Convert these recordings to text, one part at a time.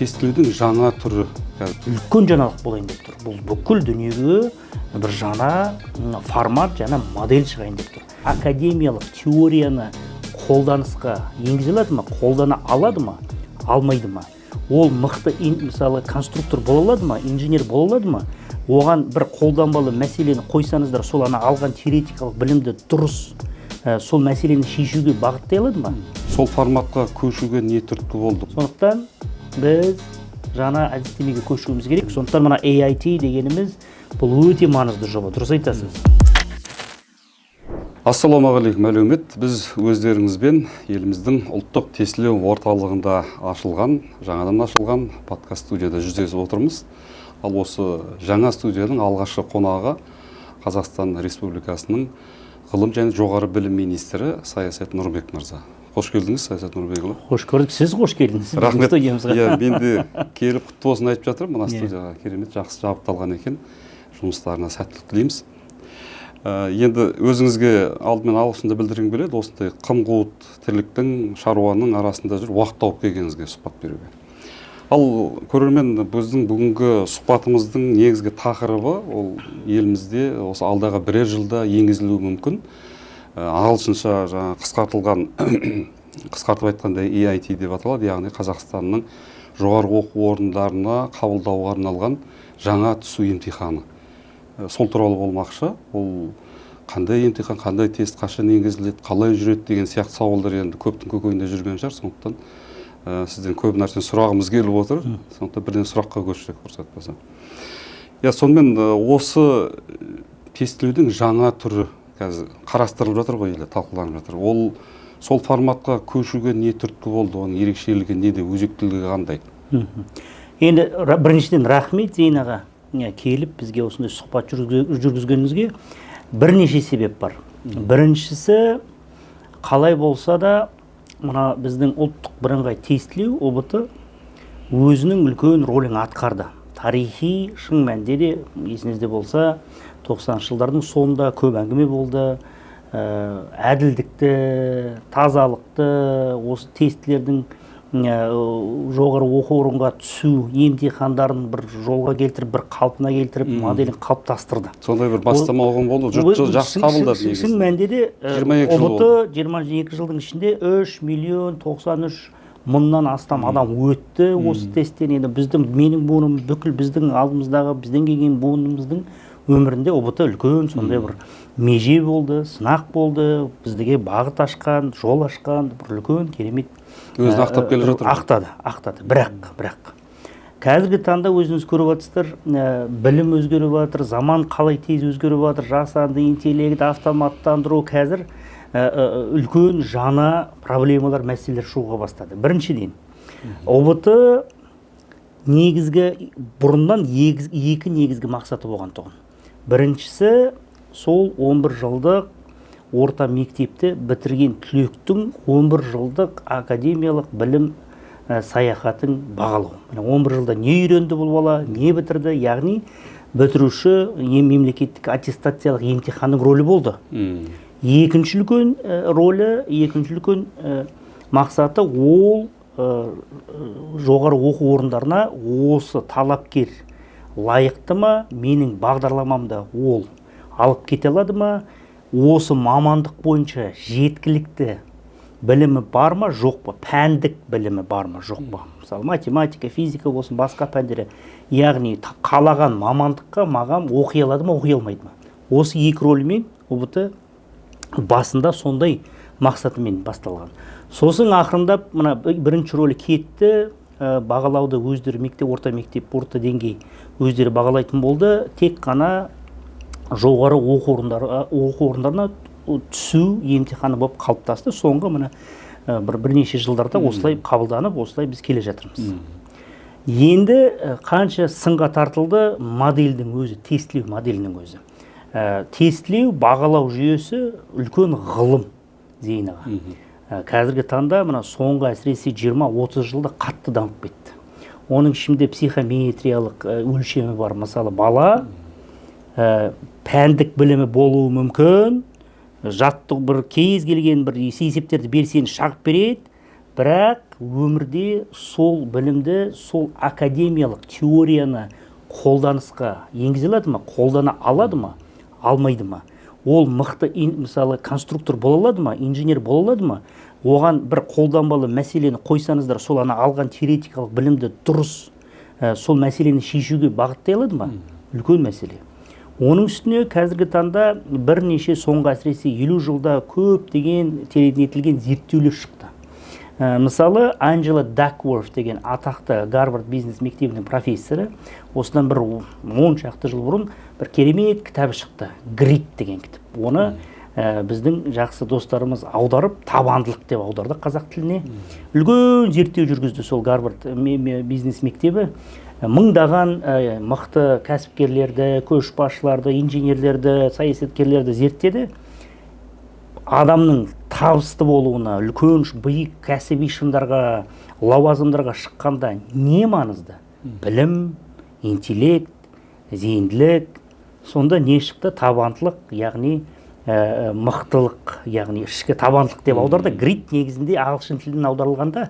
Тестілеудің жаңа түрі қазір. Үлкен жаңалық болайын деп тұр. Бұл бүкіл дүниеге бір жаңа формат, жаңа модель шығайын деп тұр. Академиялық теорияны қолданысқа енгізе алады ма, қолдана алады ма, алмайды ма? Ол мықты мысалы, конструктор бола алады ма, инженер бола алады ма? Оған бір қолданбалы мәселені қойсаңыздар, сол ана алған теоретикалық білімді дұрыс сол мәселені шешуге бағыттай алады ма? Сол форматқа көшуге не түрткі болды? Сондықтан біз жаңа әдістемеге көшуіміз керек. Сондықтан мына AIT дегеніміз, бұл өте маңызды жоба, дұрыс айтасыз. Ассалаумағалейкум, әлеумет! Біз өздеріңізбен еліміздің ұлттық тестілеу орталығында ашылған, жаңадан ашылған подкаст студияда жүздесіп отырмыз. Ал осы жаңа студияның алғашқы қонағы — Қазақстан Республикасының ғылым және жоғары білім министрі Саясат Нұрбек мырза. Қош келдіңіз, Саясат Нұрбекұлы! Қош көрдік, сіз қош келдіңіз біздің Рахмет. студиямызға. Иә, мен де келіп, құтты болсын айтып жатырмын мына студияға. Керемет, жақсы жабдықталған екен, жұмыстарына сәттілік тілейміз. Енді өзіңізге алдымен алғысымды білдіргім келеді осындай қым қуыт тірліктің, шаруаның арасында жүріп, уақыт тауып келгеніңізге сұхбат беруге. Ал көрермен, біздің бүгінгі сұхбатымыздың негізгі тақырыбы — ол елімізде осы алдағы бірер жылда енгізілуі мүмкін ағылшынша жаңа қысқартылған, қысқартып айтқанда, AIT деп аталады, яғни Қазақстанның жоғарғы оқу орындарына қабылдауға арналған жаңа түсу емтиханы. Сол туралы болмақшы. Ол қандай емтихан, қандай тест, қашан енгізіледі, қалай жүреді деген сияқты сауалдар енді көптің көкейінде жүрген шығар. Сондықтан сізден көп нәрсені сұрағымыз келіп отыр. Сондықтан бірден сұраққа көшсек, рұқсат болса. Иә, сонымен осы тестілеудің жаңа түрі қазір қарастырылып жатыр ғой, елде талқыланып жатыр. Ол сол форматқа көшуге не түрткі болды, оның ерекшелігі неде, өзектілігі қандай? Енді біріншіден, рахмет, Зейін аға, келіп бізге осындай сұхбат жүргізгеніңізге. Бірнеше себеп бар. Біріншісі, қалай болса да, мына біздің ұлттық бірыңғай тестілеу, ҰБТ, өзінің үлкен рөлін атқарды тарихи шын мәнінде де. Есіңізде болса, 90 жылдардың соңында көп әңгіме болды. Әділдікті, тазалықты, осы тестілердің жоғары оқу орынға түсу емтихандарын бір жолға келтіріп, бір қалпына келтіріп, моделін қалыптастырды. Сондай бір бастама оған болды, жұрт жақсы қабылдады Шын негізі. мәнінде де 22 жыл ҰБТ 22 жылдың ішінде 3 миллион 93 мыңнан астам адам өтті осы тесттен. Енді біздің, менің буыным, бүкіл біздің алдымыздағы, бізден келген буынымыздың өмірінде ҰБТ үлкен сондай бір меже болды, сынақ болды, бізге бағыт ашқан, жол ашқан бір үлкен керемет. Өзін ақтап келе жатыр ғой. Ақтады, ақтады. Бірақ қазіргі таңда өзіңіз көріп жатырсыздар, білім өзгеріп жатыр, заман қалай тез өзгеріп жатыр, жасанды интеллект, автоматтандыру. Қазір үлкен жаңа проблемалар, мәселелер шығуға бастады. Біріншіден, ҰБТ негізгі бұрыннан екі негізгі мақсаты болған тұғын. Біріншісі — сол 11 жылдық орта мектепті бітірген түлектің 11 жылдық академиялық білім саяхатын бағалау. Міне, 11 жылда не үйренді бұл бала, не бітірді, яғни бітіруші мемлекеттік аттестациялық емтиханның рөлі болды. Екінші үлкен рөлі, екінші үлкен мақсаты — ол жоғары оқу орындарына осы талапкер лайықты ма, менің бағдарламамда ол алып кете алады ма, осы мамандық бойынша жеткілікті білімі бар ма, жоқ па, пәндік білімі бар ма, жоқ па, мысалы, математика, физика болсын, басқа пәндері, яғни қалаған мамандыққа маған оқи алады ма, оқи алмайды ма. Осы екі рөлмен ҰБТ басында сондай мақсатымен басталған. Сосын ақырындап мына бірінші рөлі кетті, бағалауды өздері мектеп, орта мектеп, орта деңгей өздері бағалайтын болды. Тек қана жоғары оқу орындары, оқу орындарына түсу емтиханы болып қалыптасты. Соңғы мына бірнеше жылдарда осылай қабылданып, осылай біз келе жатырмыз. Енді қанша сынға тартылды модельдің өзі, тестілеу моделінің өзі. Тестілеу бағалау жүйесі үлкен ғылым, Зейін аға. Қазіргі таңда мына соңғы, әсіресе, 20-30 жылда қатты дамып кетті. Оның ішінде психометриялық өлшемі бар. Мысалы, бала пәндік білімі болуы мүмкін, жаттық бір кез келген бір есептерді берсең, шағып береді, бірақ Бірақ өмірде сол білімді, сол академиялық теорияны қолданысқа енгізе алады ма, қолдана алады ма, алмайды ма? Ол мықты, мысалы, конструктор бола алады ма, инженер бола алады ма? Оған бір қолданбалы мәселені қойсаңыздар, сол ана алған теоретикалық білімді дұрыс сол мәселені шешуге бағыттай алады ма? Үлкен мәселе. Оның үстіне қазіргі таңда бірнеше соңғы, әсіресе 50 жылда көптеген тереңдетілген зерттеулер шықты. Мысалы, Анджела Дакворт деген атақты Гарвард бизнес мектебінің профессоры осыдан бір 10 шақты жыл бұрын бір керемет кітабы шықты, «Грит» деген кітап. Оны біздің жақсы достарымыз аударып, табандылық деп аударды қазақ тіліне. Үлкен зерттеу жүргізді сол Гарвард бизнес мектебі. Мыңдаған мықты кәсіпкерлерді, көшбасшыларды, инженерлерді, саясаткерлерді зерттеді. Адамның табысты болуына, үлкен биік кәсіби шыңдарға, лауазымдарға шыққанда не маңызды? Білім, интеллект, зейінділік. Сонда не шықты? Табандылық, яғни мықтылық, яғни ішкі табандылық деп аударды. Грит негізінде ағылшын тілінен аударылғанда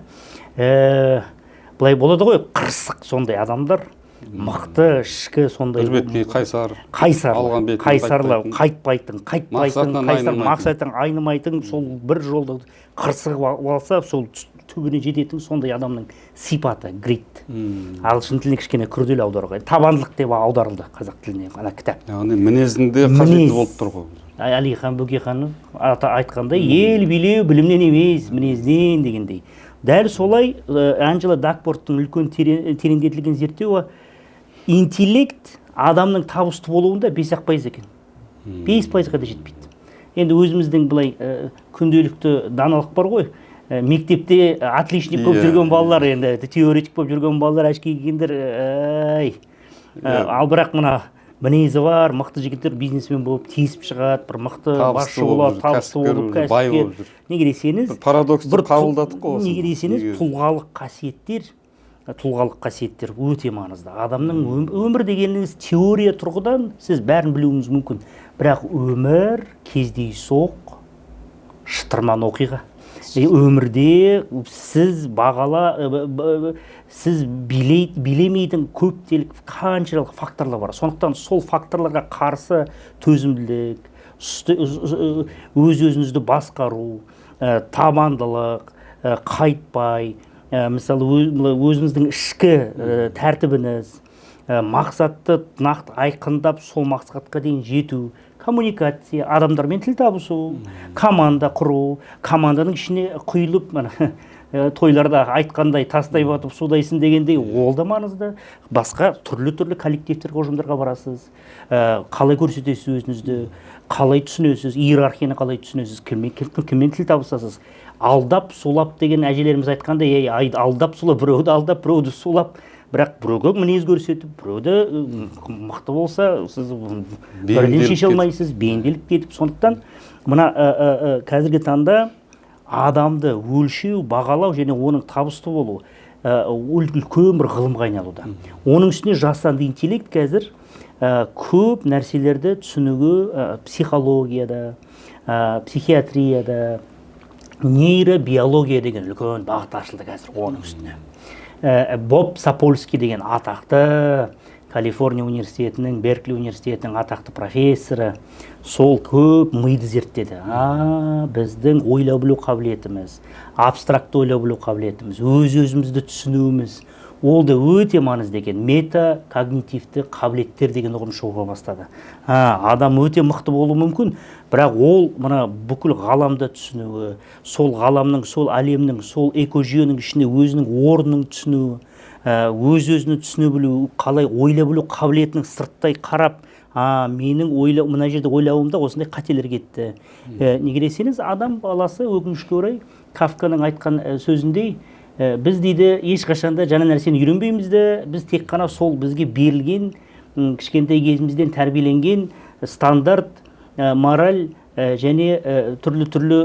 былай болады ғой, қырсық сондай адамдар, мықты ішкі сондай Бірбеткей, қайсар, қайсар, алған бетінен қайсарлау, қайтпайтын, қайтпайтын, мақсатынан қайсар, айнымайтын. Мақсаттан айнымайтын, сол бір жолды қырсығып алса, сол түбіне жететін сондай адамның сипаты грит. Ағылшын тіліне кішкене күрделі аударуға. Табандылық деп аударылды қазақ тіліне ана кітап. Яғни мінезінде қажетті Мінез. болып тұр ғой. Әлихан Бөкейханов ата айтқандай, ел билеу білімнен емес, мінезден дегендей. Дәл солай Анджела Дакворттың үлкен тереңдетілген зерттеуі, интеллект адамның табысты болуында 5-ақ пайыз екен, 5%-ға да жетпейді. Енді өзіміздің былай күнделікті даналық бар ғой, мектепте отличник болып жүрген балалар, енді теоретик болып жүрген балалар, әшкей кигендер, әй. Ал бірақ мына мінезі бар мықты жігіттер бизнесмен болып тиісіп шығады, бір мықты Табысты басшы болып болады, жүр, табысты кәсіпкер болып, болып жүр, бай кәсіпкер. болып жүр. Неге десеңіз, Бір парадоксты бір қабылдадық қой осыны. Неге десеңіз, Негізі. тұлғалық қасиеттер өте маңызды. Адамның өмір дегеніңіз теория тұрғыдан сіз бәрін білуіңіз мүмкін, бірақ өмір кездейсоқ шытырман оқиға. Өмірде сіз бағала сіз билемейтін көптелік қаншалық факторлар бар. Сондықтан сол факторларға қарсы төзімділік, өз өзіңізді басқару, табандылық, қайтпай, мысалы, өзіңіздің ішкі тәртібіңіз, мақсатты нақты айқындап, сол мақсатқа дейін жету, коммуникация, адамдармен тіл табысу, команда құру, команданың ішіне құйылып, мына тойларда айтқандай, тастай батып судайсың дегендей, ол да маңызды. Басқа түрлі-түрлі коллективтерге, ұжымдарға барасыз, қалай көрсетесіз өзіңізді, қалай түсінесіз, иерархияны қалай түсінесіз, кіммен тіл табысасыз. Алдап сулап деген әжелеріміз айтқандай, ей, алдап сулап, біреуді алдап, біреуді сулап, бірақ біреуге мінез көрсетіп, біреуді мықты болса, сіз бірден Бейімделіп шеше кетіп. алмайсыз, бейімделіп кетіп. Сондықтан мына қазіргі таңда адамды өлшеу, бағалау және оның табысты болуы үлкен бір ғылымға айналуда. Оның үстіне жасанды интеллект қазір көп нәрселерді түсінуге, психологияда, психиатрияда, нейробиология деген үлкен бағыт ашылды қазір оның үстіне. Боб Сапольский деген атақты Калифорния университетінің, Беркли университетінің атақты профессоры сол көп миды зерттеді. Біздің ойлау білу қабілетіміз, абстрактты ойлау білу қабілетіміз, өз-өзімізді түсінуіміз, ол да өте маңызды екен. Метакогнитивті қабілеттер деген ұғым шығуға бастады. Адам өте мықты болуы мүмкін, бірақ ол мына бүкіл ғаламды түсінуі, сол ғаламның, сол әлемнің, сол экожүйенің ішінде өзінің орнын түсінуі, өз-өзін түсіне білу, қалай ойлай білу қабілетінің сырттай қарап, менің мына жерде ойлауымда осындай қателер кетті. Неге десеңіз, адам баласы өкінішке орай Кафканың айтқан сөзіндей, біз дейді ешқашанда жаңа нәрсені үйренбейміз де, біз тек қана сол бізге берілген, кішкентай кезімізден тәрбиеленген стандарт, мораль, және түрлі-түрлі,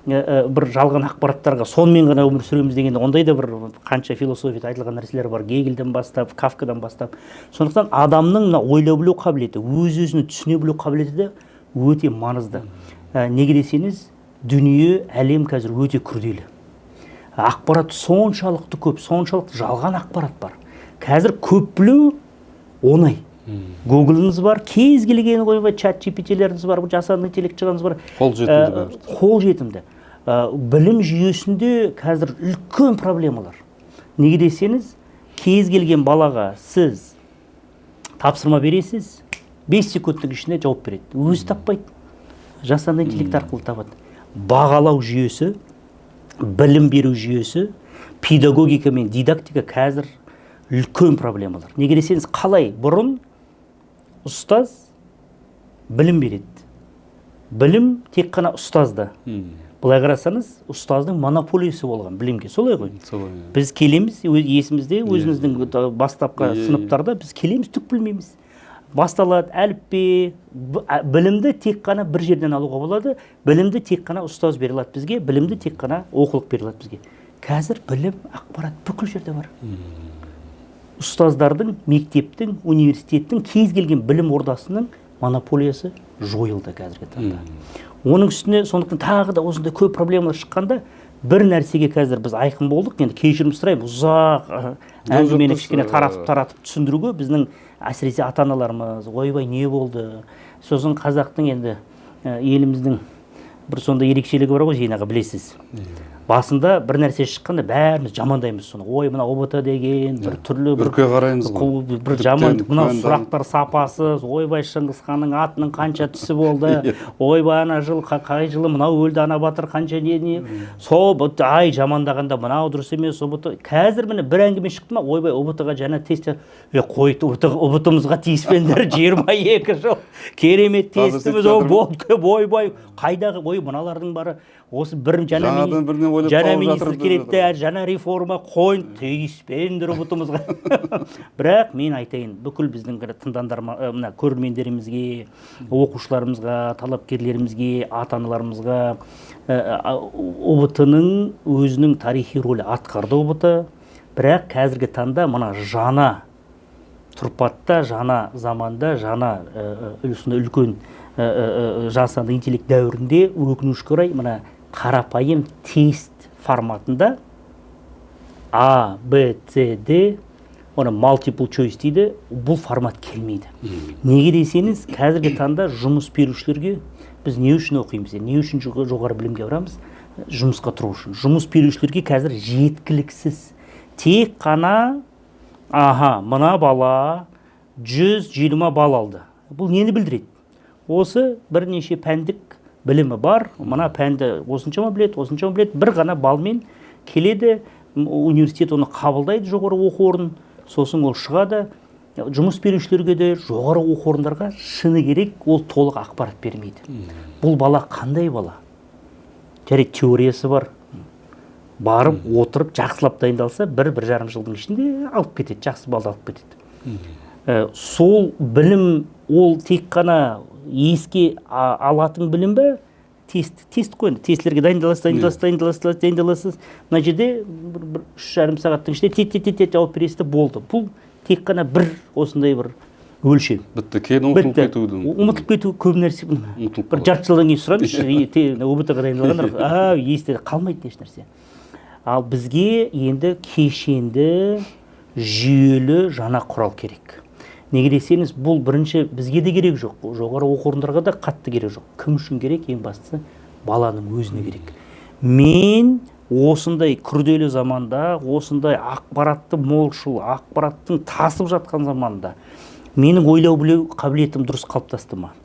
бір жалған ақпараттарға сонымен ғана өмір сүреміз дегенде, ондай да бір қанша философияда айтылған нәрселер бар, Гегельден бастап, Кафкадан бастап. Сондықтан адамның мына ойлау білу қабілеті, өз-өзін түсіне білу қабілеті де өте маңызды. Неге десеңіз, дүние, әлем қазір өте күрделі. Ақпарат соншалықты көп, соншалықты жалған ақпарат бар. Қазір көп білу оңай. Гуглыңыз бар, кез келген қойба, чат GPT-леріңіз бар, жасанды интеллект бар. Қол жетімді. Қол жетімді. Білім жүйесінде қазір үлкен проблемалар. Неге десеңіз, кез келген балаға сіз тапсырма бересіз, 5 секундтың ішінде жауап береді. Өзі таппайды. Жасанды интеллект арқылы табады. Бағалау жүйесі, білім беру жүйесі, педагогика мен дидактика қазір үлкен проблемалар. Неге десеңіз, қалай бұрын ұстаз білім береді. Білім тек қана ұстазда. Былай қарасаңыз, ұстаздың монополиясы болған білімге, солай ғой? Солай. Біз келеміз, есімізде, өзіміздің бастапқы сыныптарда біз келеміз, түк білмейміз. Басталады әліппе, білімді тек қана бір жерден алуға болады, білімді тек қана ұстаз бере алады бізге, білімді тек қана оқулық бере алады бізге. Қазір білім, ақпарат бүкіл жерде бар. Ұстаздардың, мектептің, университеттің, кез келген білім ордасының монополиясы жойылды қазіргі таңда. Оның үстіне сондықтан тағы да осындай көп проблемалар шыққанда бір нәрсеге қазір біз айқын болдық. Енді кешірім сұраймын, ұзақ әңгімені кішкене таратып түсіндіруге біздің әсіресе ата-аналарымыз, ойбай не болды. Сосын қазақтың енді еліміздің бір сондай ерекшелігі бар ғой, Зейін аға, білесіз. Басында бір нәрсе шыққанда бәріміз жамандаймыз соны. Ой, мына ҰБТ деген бір түрлі бір үрке қараймыз ғой. Бір жаман, мынау сұрақтар сапасыз. Ойбай, Шыңғысханның атының қанша түсі болды. Ойбай, ана жыл қай жылы мынау өлді, ана батыр қанша не. Сол ай жамандағанда мынау дұрыс емес ҰБТ. Қазір міне бір әңгіме шықты ма? Ойбай, ҰБТ-ға жаңа тест. Қой, ҰБТ-мызға тиіспеңдер, 22 жыл. Керемет тестіміз болды. Ойбай, қайдағы ой мыналардың бары осы бір жаңа министр келеді, жаңа реформа, қойын тиіспеңдер ҰБТ-мызға. Бірақ мен айтайын, бүкіл біздің тыңдандар, мына көрермендерімізге, оқушыларымызға, талапкерлерімізге, ата-аналарымызға ҰБТ-ның өзінің тарихи рөлі атқарды ҰБТ. Бірақ қазіргі таңда мына жаңа тұрпатта, жаңа заманда, жаңа үлкен жасанды интеллект дәуірінде өкінішке орай мына қарапайым тест форматында А, Б, С, Д, оны multiple choice дейді, бұл формат келмейді. Неге десеңіз, қазіргі таңда жұмыс берушілерге біз не үшін оқимыз, не үшін жоғары білімге барамыз? Жұмысқа тұру үшін. Жұмыс берушілерге қазір жеткіліксіз. Тек қана, аха, мына бала 120 балл алды. Бұл нені білдіреді? Осы бірнеше пәндік білімі бар, мына пәнді осыншама біледі, осыншама біледі, бір ғана балмен келеді, университет оны қабылдайды, жоғары оқу орнын, сосын ол шығады. Жұмыс берушілерге де, жоғары оқу орындарға шыны керек, ол толық ақпарат бермейді. Бұл бала қандай бала? Жарайды, теориясы бар. Барып, отырып, жақсылап дайындалса, 1-1,5 жылдың ішінде алып кетеді, жақсы балды алып кетеді. Сол білім, ол тек қана еске алатын білім бе? Тест қой енді. Тестілерге дайындаласыз, дайындаласыз. Мына жерде бір 3,5 сағаттың ішінде тет жауап бересіз де болды. Бұл тек қана бір осындай бір өлшем. Бітті, кейін ұмытылып кетудің. Ұмытылып кету көп нәрсе. Бір жарты жылдан кейін сұраңызшы, ҰБТ-ға дайындалғандар, есте қалмайды еш нәрсе. Ал бізге енді кешенді, жүйелі жаңа құрал керек. Неге десеңіз, бұл бірінші бізге де керек жоқ, жоғары оқу орындарға да қатты керек жоқ. Кім үшін керек? Ең бастысы баланың өзіне керек. Мен осындай күрделі заманда, осындай ақпаратты молшыл, ақпараттың тасып жатқан заманда менің ойлау білу қабілетім дұрыс қалыптасты ма?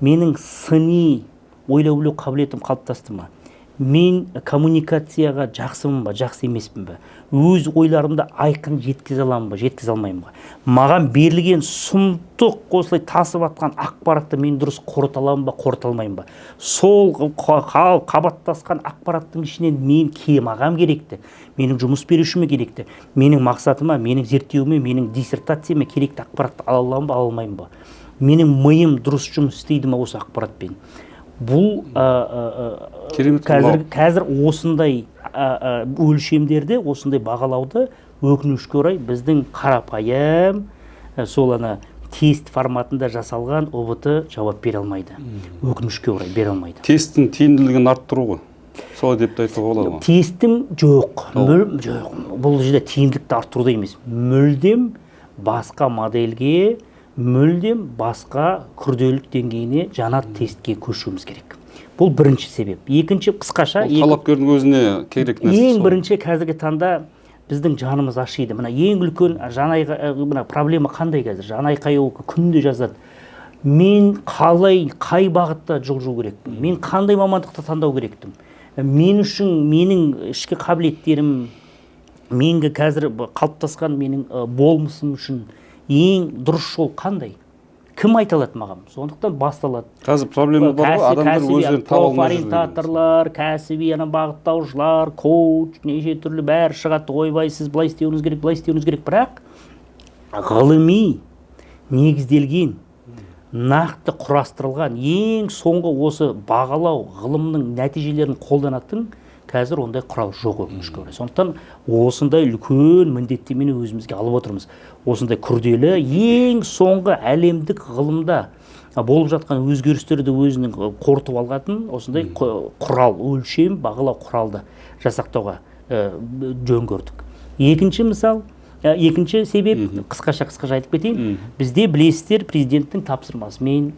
Менің сыни ойлау білу қабілетім қалыптасты ма? Мен коммуникацияға жақсымын ба, жақсы емеспін бе? Өз ойларымды айқын жеткізе аламын ба, жеткізе алмаймын ба? Маған берілген сұмдық осылай тасып атқан ақпаратты мен дұрыс қорыта аламын ба, қорыта алмаймын ба? Сол қабаттасқан ақпараттың ішінен мен маған керекті, менің жұмыс берушіме керекті, менің мақсатыма, менің зерттеуіме, менің диссертацияма керекті ақпаратты ала аламын ба, ала алмаймын ба? Менің миым дұрыс жұмыс істейді ма осы ақпаратпен? Бұл қазір осындай өлшемдерді, осындай бағалауды өкінішке орай біздің қарапайым сол ана тест форматында жасалған ҰБТ жауап бере алмайды. Өкінішке орай бере алмайды. Тесттің тиімділігін арттыру ғой. Солай деп те айтуға болады ғой. Тестім жоқ, жоқ. Бұл жерде тиімділікті арттыруда емес. Мүлдем басқа модельге, мүлдем басқа күрделілік деңгейіне, жаңа тестке көшуіміз керек. Бұл бірінші себеп. Екінші, қысқаша, Талапкердің өзіне керек нәрсе. Ең бірінші, қазіргі таңда біздің жанымыз ашиды. Мына ең үлкен мына проблема қандай қазір? Жанайқай күнде жазады. Мен қалай, қай бағытта жылжу керекпін? Мен қандай мамандықты таңдау керекпін? Мен үшін менің ішкі қабілеттерім, менгі қазір қалыптасқан менің болмысым үшін ең дұрыс жол қандай? Кім айта алады маған? Сондықтан басталады. Қазір проблема бар ғой, адамдар өздерін таба алмай жүр. Профориентаторлар, кәсіби ана бағыттаушылар, коуч, неше түрлі бәрі шығады. Ойбай, сіз былай істеуіңіз керек, былай істеуіңіз керек. Бірақ ғылыми негізделген, нақты құрастырылған ең соңғы осы бағалау ғылымның нәтижелерін қолданатын қазір ондай құрал жоқ, өкінішке орай. Сондықтан осындай үлкен міндеттемені өзімізге алып отырмыз. Осындай күрделі, ең соңғы әлемдік ғылымда болып жатқан өзгерістерді өзінің қорытып алатын осындай құрал, өлшем, бағалау құралды жасақтауға жөн көрдік. Екінші мысал, екінші себеп, қысқаша айтып кетейін. Бізде, білесіздер, президенттің тапсырмасымен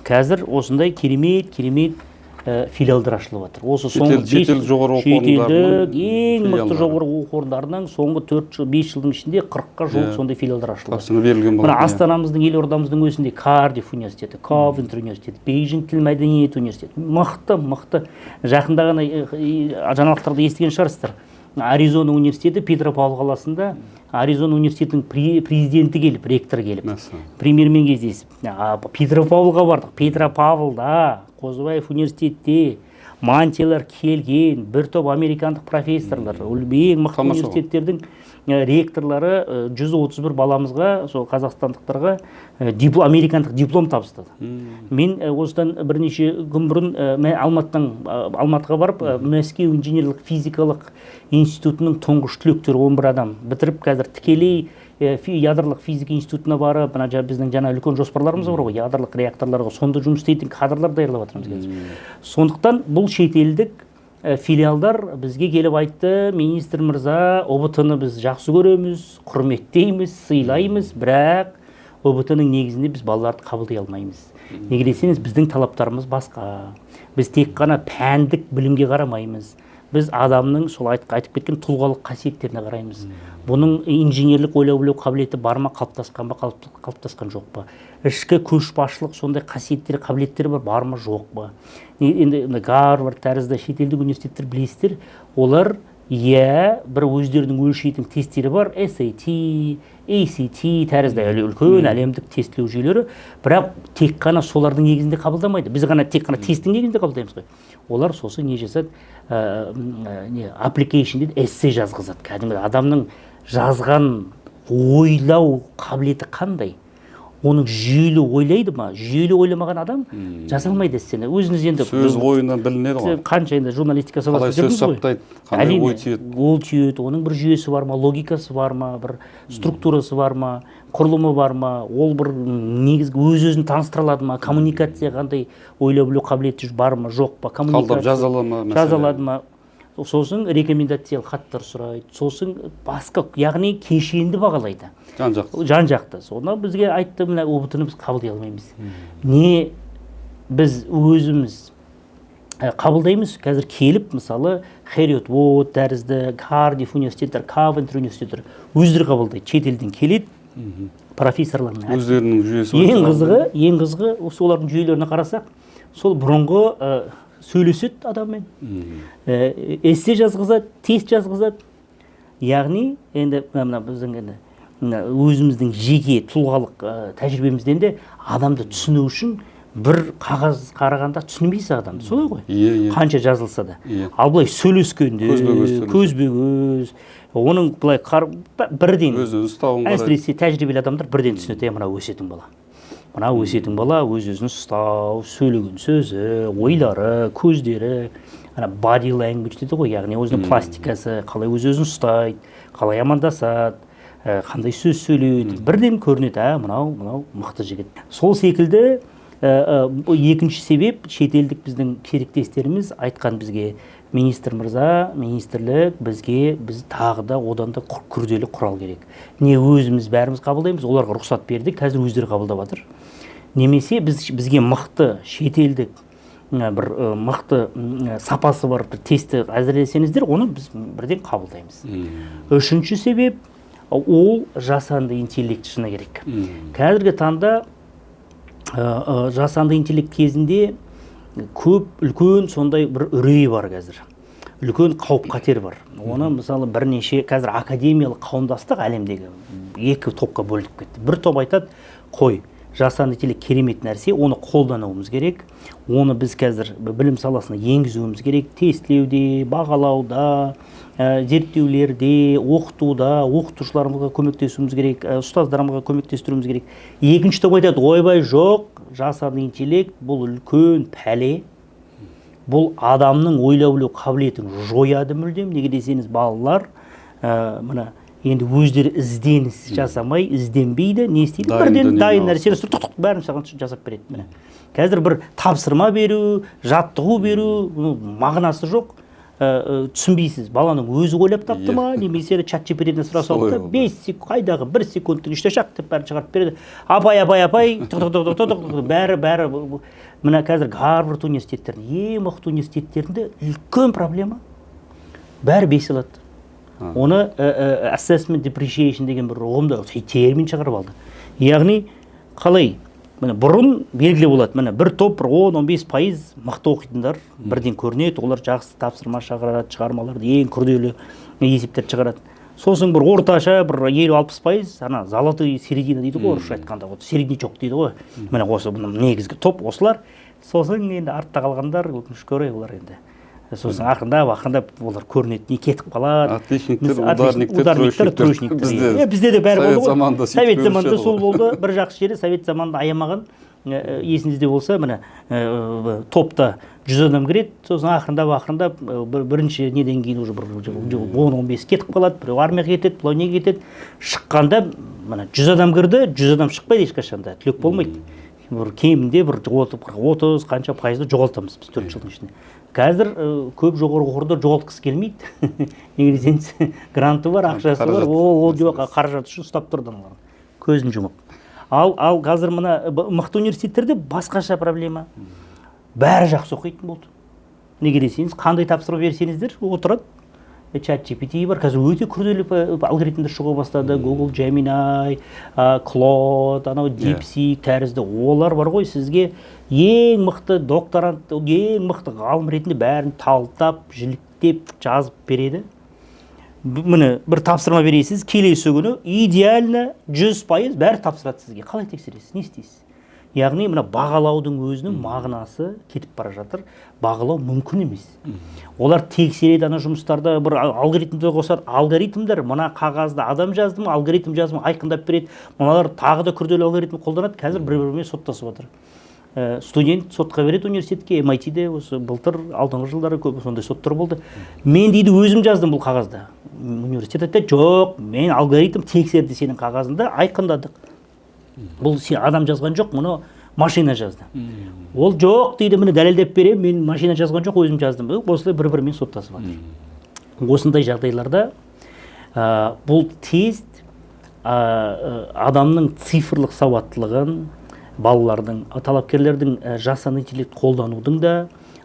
қазір осындай керемет керемет филиалдар ашылып жатыр. Осы соңғы Шетел жоғары оқу шетелдік ең мықты жоғары оқу орындарының соңғы 4 жыл, 5 жылдың ішінде 40-қа жуық сондай филиалдар ашылды. Тапсырма берілген болатын. Мына Астанамыздың, елордамыздың өзінде Кардифф университеті, Ковентри университеті, Бейжің тіл мәдениет университеті. Мықты, мықты. Жақында ғана жаңалықтарды естіген шығарсыздар. Аризона университеті Петропавл қаласында Аризона университетінің президенті келіп, ректор келіп, премьермен кездесіп, Петропавлға бардық. Петропавлда Қозыбаев университетте мантиялар келген, бір топ американдық профессорлар, ең мықты университеттердің ректорлары 131 баламызға, сол қазақстандықтарға американдық диплом табыстады. Мен осыдан бірнеше күн бұрын Алматыға барып, Мәскеу инженерлік физикалық институтының тұңғыш түлектері 11 адам бітіріп, қазір тікелей ядролық физика институтына барып, мына біздің жаңа үлкен жоспарларымыз бар ғой, ядролық реакторларға сонда жұмыс істейтін кадрлар даярлап жатырмыз қазір. Сондықтан бұл шетелдік филиалдар бізге келіп айтты: министр мырза, ҰБТ-ны біз жақсы көреміз, құрметтейміз, сыйлаймыз, бірақ ҰБТ-ның негізінде біз балаларды қабылдай алмаймыз. Неге десеңіз, біздің талаптарымыз басқа. Біз тек қана пәндік білімге қарамаймыз. Біз адамның сол айтып кеткен тұлғалық қасиеттеріне қараймыз. Бұның инженерлік ойлау білу қабілеті бар ма, қалыптасқан ба, қалыптасқан жоқ па? Ішкі көшбасшылық сондай қасиеттері, қабілеттері бар ма, жоқ па? Енді Гарвард тәрізді шетелдік университеттер білесіздер, олар бір өздерінің өлшейтін тесттері бар, SAT, ACT тәрізді үлкен әлемдік тестілеу жүйелері, бірақ тек қана солардың негізінде қабылдамайды. Біз ғана тек қана тесттің негізінде қабылдаймыз ғой. Олар сосын не жасады, не application дейді, эссе жазғызады. Кәдімгі адамның жазған ойлау қабілеті қандай? Оның жүйелі ойлайды ма? Жүйелі ойламаған адам жаза алмайды эссені. Өзіңіз енді сөз ойынан білінеді ғой. Қанша енді журналистика саласында жүрдіңіз ғой. Қалай сөз саптайды, қандай ой түйеді. Ол түйеді, оның бір жүйесі бар ма, логикасы бар ма, бір структурасы бар ма, құрылымы бар ма, ол бір негізгі өз-өзін таныстыра алады ма, коммуникация қандай, ойлау білу қабілеті бар ма, жоқ па, коммуникация жаза ала ма, жаза алады ма. Сосын рекомендациялық хаттар сұрайды, сосын басқа, яғни кешенді бағалайды. Жан-жақты. Жан-жақты. Соны бізге айтты, мына ҰБТ-ны біз қабылдай алмаймыз. Не біз өзіміз қабылдаймыз, қазір келіп, мысалы, Хериот Уот тәрізді, Кардифф университеттер, Ковентри университеттер өздері қабылдайды. Шетелден келеді, профессорларының өздерінің жүйесі. Ең қызығы, солардың жүйелеріне қарасақ, сол бұрынғы сөйлеседі адаммен, эссе жазғызады, тест жазғызады. Яғни енді мына біздің енді өзіміздің жеке тұлғалық тәжірибемізден де адамды түсіну үшін бір қағаз қарағанда түсінбейсіз адамды, солай ғой? Қанша жазылса да. Ал былай сөйлескенде, көзбе-көз, оның былай бірден өзін ұстауын қарайды. Әсіресе тәжірибелі адамдар бірден түсінеді, мына өсетін бала. Мына өсетін бала өз-өзін ұстау, сөйлеген сөзі, ойлары, көздері, ана body language дейді ғой, яғни өзінің пластикасы, қалай өз-өзін ұстайды, қалай амандасады, қандай сөз сөйлейді, бірден көрінеді, мынау мықты жігіт. Сол секілді екінші себеп, шетелдік біздің серіктестеріміз айтқан бізге, Министр мырза, министрлік, бізге біз тағы да одан да күрделі құрал керек. Не өзіміз бәріміз қабылдаймыз, оларға рұқсат бердік, қазір өздері қабылдап жатыр. Немесе бізге мықты шетелдік бір мықты сапасы бар бір тестті әзірлесеңіздер, оны біз бірден қабылдаймыз. Үшінші себеп ол жасанды интеллект, шыны керек. Қазіргі таңда жасанды интеллект кезінде көп үлкен сондай бір үрей бар қазір. Үлкен қауіп қатер бар. Оны мысалы бірнеше қазір академиялық қауымдастық әлемдегі екі топқа бөлініп кетті. Бір топ айтады, қой, жасанды интеллект керемет нәрсе, оны қолдануымыз керек. Оны біз қазір білім саласына енгізуіміз керек. Тестілеуде, бағалауда, зерттеулерде, оқытуда, оқытушыларымызға көмектесуіміз керек, ұстаздарымызға көмектестіруіміз керек. Екінші топ айтады, ойбай жоқ, жасанды интеллект бұл үлкен пәле. Бұл адамның ойлау білу қабілетін жояды мүлдем. Неге десеңіз, балалар мына енді өздері ізденіс жасамай, ізденбейді, не істейді? Дайын Бірден дүниені дайын алып. нәрсені тұқ тұқ бәрін саған жасап береді. Міне. Қазір бір тапсырма беру, жаттығу беру, мағынасы жоқ. Түсінбейсіз, баланың өзі ойлап тапты ма, немесе чат GPT-ден сұраса Солай алды да, болды. 5 секунд, қайдағы 1 секундтың ішінде шақ деп бәрін шығарып береді. Апай, апай, апай, тұқ, тұқ, тұқ, тұқ, тұқ, тұқ, бәрі, бәрі. Мына қазір Гарвард университеттерінде, ең мықты университеттерінде үлкен проблема. Бәрі 5 алады. Оны assessment depreciation деген бір ұғымды, термин шығарып алды. Яғни қалай? Міне бұрын белгілі болады. Міне бір топ бір 10-15% мықты оқитындар бірден көрінеді. Олар жақсы тапсырма шығарады, шығармаларды, ең күрделі есептерді шығарады. Сосын бір орташа бір 50-60%, ана золотой середина дейді ғой, орысша айтқанда, вот середнячок дейді ғой. Міне осы бұның негізгі топ осылар. Сосын енді артта қалғандар, өкінішке орай, олар енді сосын ақырындап ақырындап олар көрінеді, не кетіп қалады. Отличниктер, Отличник, ударниктер, ударниктер, троечниктер. троечниктер. Бізде Бізде де бәрі совет болды ғой. заманында сөйтіп Совет заманында көруші еді сол ғой. болды. Бір жақсы жері, совет заманында аямаған, есіңізде болса, міне, топта 100 адам кіреді, сосын ақырындап ақырындап бірінші неден кейін уже бір 10-15 кетіп қалады, біреу армияға кетеді, біреу неге кетеді. Шыққанда міне 100 адам кірді, 100 адам шықпайды ешқашан да, түлек болмайды. Бір кемінде бір 30 қанша пайызды жоғалтамыз біз 4 жылдың ішінде. Қазір көп жоғарғы оқу орындар жоғалтқысы келмейді. Неге десеңіз, гранты бар, ақшасы бар, Қаражат ол жоқ, қаражат үшін ұстап тұрды аналар. Көзін жұмып. Ал қазір мына мықты университеттерде басқаша проблема. Бәрі жақсы оқитын болды. Неге десеңіз, қандай тапсырма берсеңіздер, отырады. Чат GPT бар, қазір өте күрделі алгоритмдер шыға бастады. Google Gemini, Claude, анау DeepSeek тәрізді. Олар бар ғой, сізге ең мықты докторант, ең мықты ғалым ретінде бәрін талдап, жіліктеп жазып береді. Міне бір тапсырма бересіз, келесі күні идеально 100% бәрі тапсырады сізге. Қалай тексересіз, не істейсіз? Яғни мына бағалаудың өзінің мағынасы кетіп бара жатыр. Бағалау мүмкін емес. Олар тексереді ана жұмыстарда, бір алгоритмді қосады. Алгоритмдер мына қағазды адам жазды ма, алгоритм жазды ма, айқындап береді. Мыналар тағы да күрделі алгоритм қолданады. Қазір бір-бірімен соттасып жатыр. Студент сотқа береді университетке, MIT-де осы былтыр, алдыңғы жылдары көп сондай соттар болды. Мен дейді өзім жаздым бұл қағазды. Университет айтады, жоқ, мен алгоритм тексерді сенің қағазыңды, айқындадық. Бұл сен адам жазған жоқ, мұны машина жазды. Ол жоқ дейді, міне дәлелдеп беремін, мен машина жазған жоқ, өзім жаздым. Осылай бір-бірімен соттасып жатыр. Осындай жағдайларда бұл тест адамның цифрлық сауаттылығын, балалардың, талапкерлердің жасанды интеллект қолданудың да,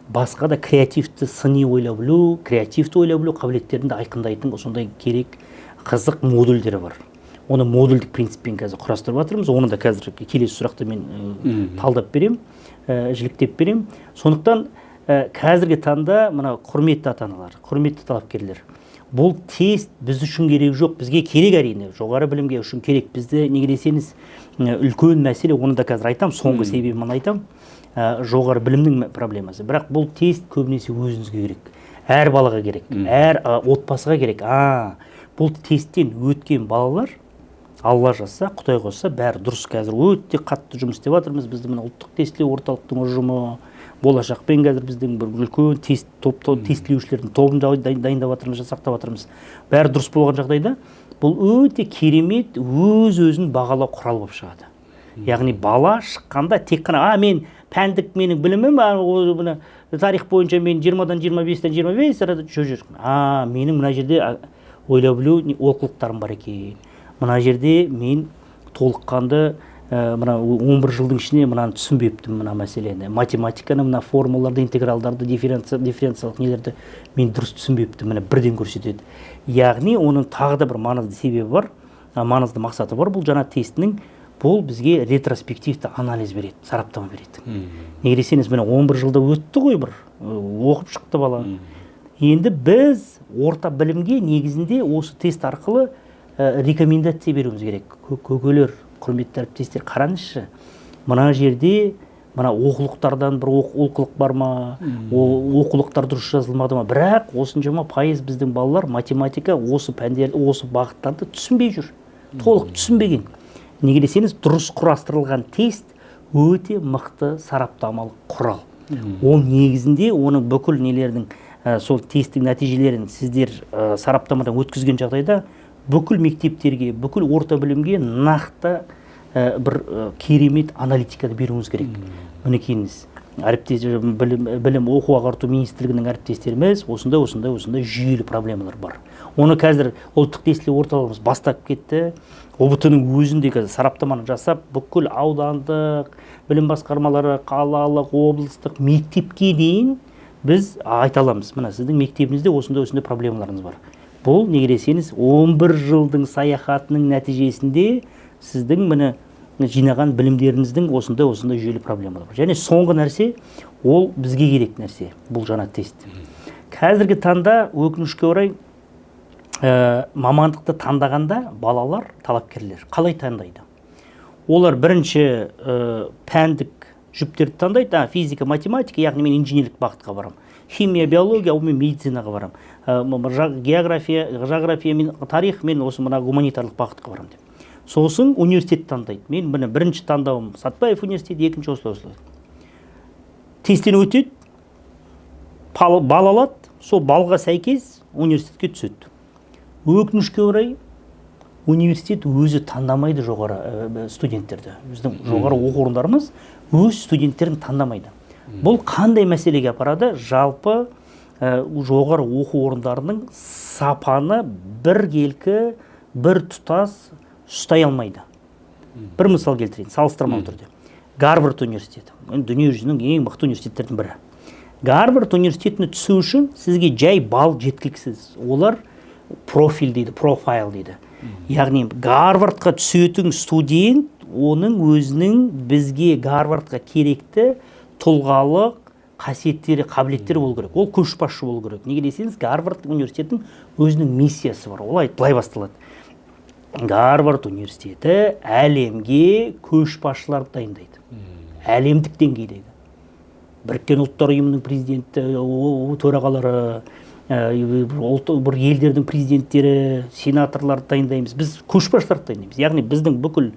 басқа да креативті сыни ойлау білу, креативті ойлау білу қабілеттерін де айқындайтын осындай керек қызық модульдері бар. Оны модульдік принциппен қазір құрастырып жатырмыз. Оны да қазір келесі сұрақта мен талдап берем, жіліктеп берем. Сондықтан қазіргі таңда мына құрметті ата-аналар, құрметті талапкерлер, бұл тест біз үшін керек жоқ, бізге керек әрине, жоғары білімге үшін керек. Бізде неге десеңіз, үлкен мәселе, оны да қазір айтам, соңғы себебін айтам, жоғары білімнің проблемасы. Бірақ бұл тест көбінесе өзіңізге керек, әр балаға керек, әр отбасыға керек. Бұл тесттен өткен балалар, Алла жазса, Құдай қосса, бәрі дұрыс. Қазір өте қатты жұмыс істеп жатырмыз. Біздің мына ұлттық тестілеу орталықтың ұжымы, болашақпен қазір біздің бір үлкен тест топ, топ тестілеушілердің тобын дайындап жатырмыз, жасақтап жатырмыз. Бәрі дұрыс болған жағдайда бұл өте керемет өз-өзін бағалау құралы болып шығады. Яғни бала шыққанда тек қана, мен пәндік менің білімім, міне Тарих бойынша мен 20-дан 25-тен 25 жүр. Менің мына жерде ойлап білу олқылықтарым бар екен. Мына жерде мен толыққанды мына 11 жылдың ішінде мынаны түсінбеппін, мына мәселені. Математиканы, мына формулаларды, интегралдарды, дифференциалдық нелерді мен дұрыс түсінбеппін. Міне бірден көрсетеді. Яғни оның тағы да бір маңызды себебі бар, маңызды мақсаты бар. Бұл жаңа тестінің, бұл бізге ретроспективті анализ береді, сараптама береді. Неге десеңіз, міне 11 жылда өтті ғой бір, оқып шықты бала. Енді біз орта білімге негізінде осы тест арқылы рекомендация беруіміз керек. Көкелер, құрметті әріптестер, қараңызшы, мына жерде мына оқулықтардан бір олқылық бар ма, ол оқулықтар дұрыс жазылмады ма, бірақ осыншама пайыз біздің балалар математика осы пәндер, осы бағыттарды түсінбей жүр, толық түсінбеген. Неге десеңіз, дұрыс құрастырылған тест өте мықты сараптамалық құрал. Ол негізінде оның бүкіл нелердің, сол тесттің нәтижелерін сіздер сараптамадан өткізген жағдайда бүкіл мектептерге, бүкіл орта білімге нақты бір керемет аналитиканы беруіңіз керек. Мінекейіңіз, әріптес, білім оқу ағарту министрлігінің әріптестеріміз, осындай, осындай, осындай жүйелі проблемалар бар. Оны қазір ұлттық тестілеу орталығымыз бастап кетті. ҰБТ-ның өзінде қазір сараптаманы жасап, бүкіл аудандық білім басқармалары, қалалық, облыстық мектепке дейін біз айта аламыз. Мына сіздің мектебіңізде осындай, осындай проблемаларыңыз бар. Бұл неге десеңіз, 11 жылдың саяхатының нәтижесінде сіздің міне жинаған білімдеріңіздің осындай, осындай жүйелі проблемалар бар. Және соңғы нәрсе, ол бізге керек нәрсе, бұл жаңа тест. Қазіргі таңда өкінішке орай, мамандықты таңдағанда балалар, талапкерлер қалай таңдайды? Олар бірінші пәндік жүптерді таңдайды, физика, математика, яғни мен инженерлік бағытқа барамын. Химия, биология, ол мен медицинаға барамын. География, жағрафия мен тарих, мен осы мына гуманитарлық бағытқа барамын деп. Сосын университет таңдайды. Мен міне бірінші таңдауым Сатпаев университеті, екінші осылай, осылай. Тесттен өтеді, бал алады, сол балға сәйкес университетке түседі. Өкінішке орай, университет өзі таңдамайды жоғары студенттерді. Біздің жоғары оқу орындарымыз өз студенттерін таңдамайды. Бұл қандай мәселеге апарады? Жалпы жоғары оқу орындарының сапаны біркелкі, бір тұтас ұстай алмайды. Бір мысал келтірейін, салыстырмалы түрде. Гарвард университеті, енді дүние жүзінің ең мықты университеттердің бірі. Гарвард университетіне түсу үшін сізге жай балл жеткіліксіз. Олар профиль дейді, профайл дейді. Яғни Гарвардқа түсетін студент оның өзінің бізге Гарвардқа керекті тұлғалық қасиеттері, қабілеттері болу керек. Ол көшбасшы болу керек. Неге десеңіз, Гарвард университетінің өзінің миссиясы бар. Ол былай басталады. Гарвард университеті әлемге көшбасшыларды дайындайды. Әлемдік деңгейдегі. Біріккен Ұлттар Ұйымының президенті, төрағалары, бір елдердің президенттері, сенаторларды дайындаймыз. Біз көшбасшыларды дайындаймыз. Яғни біздің бүкіл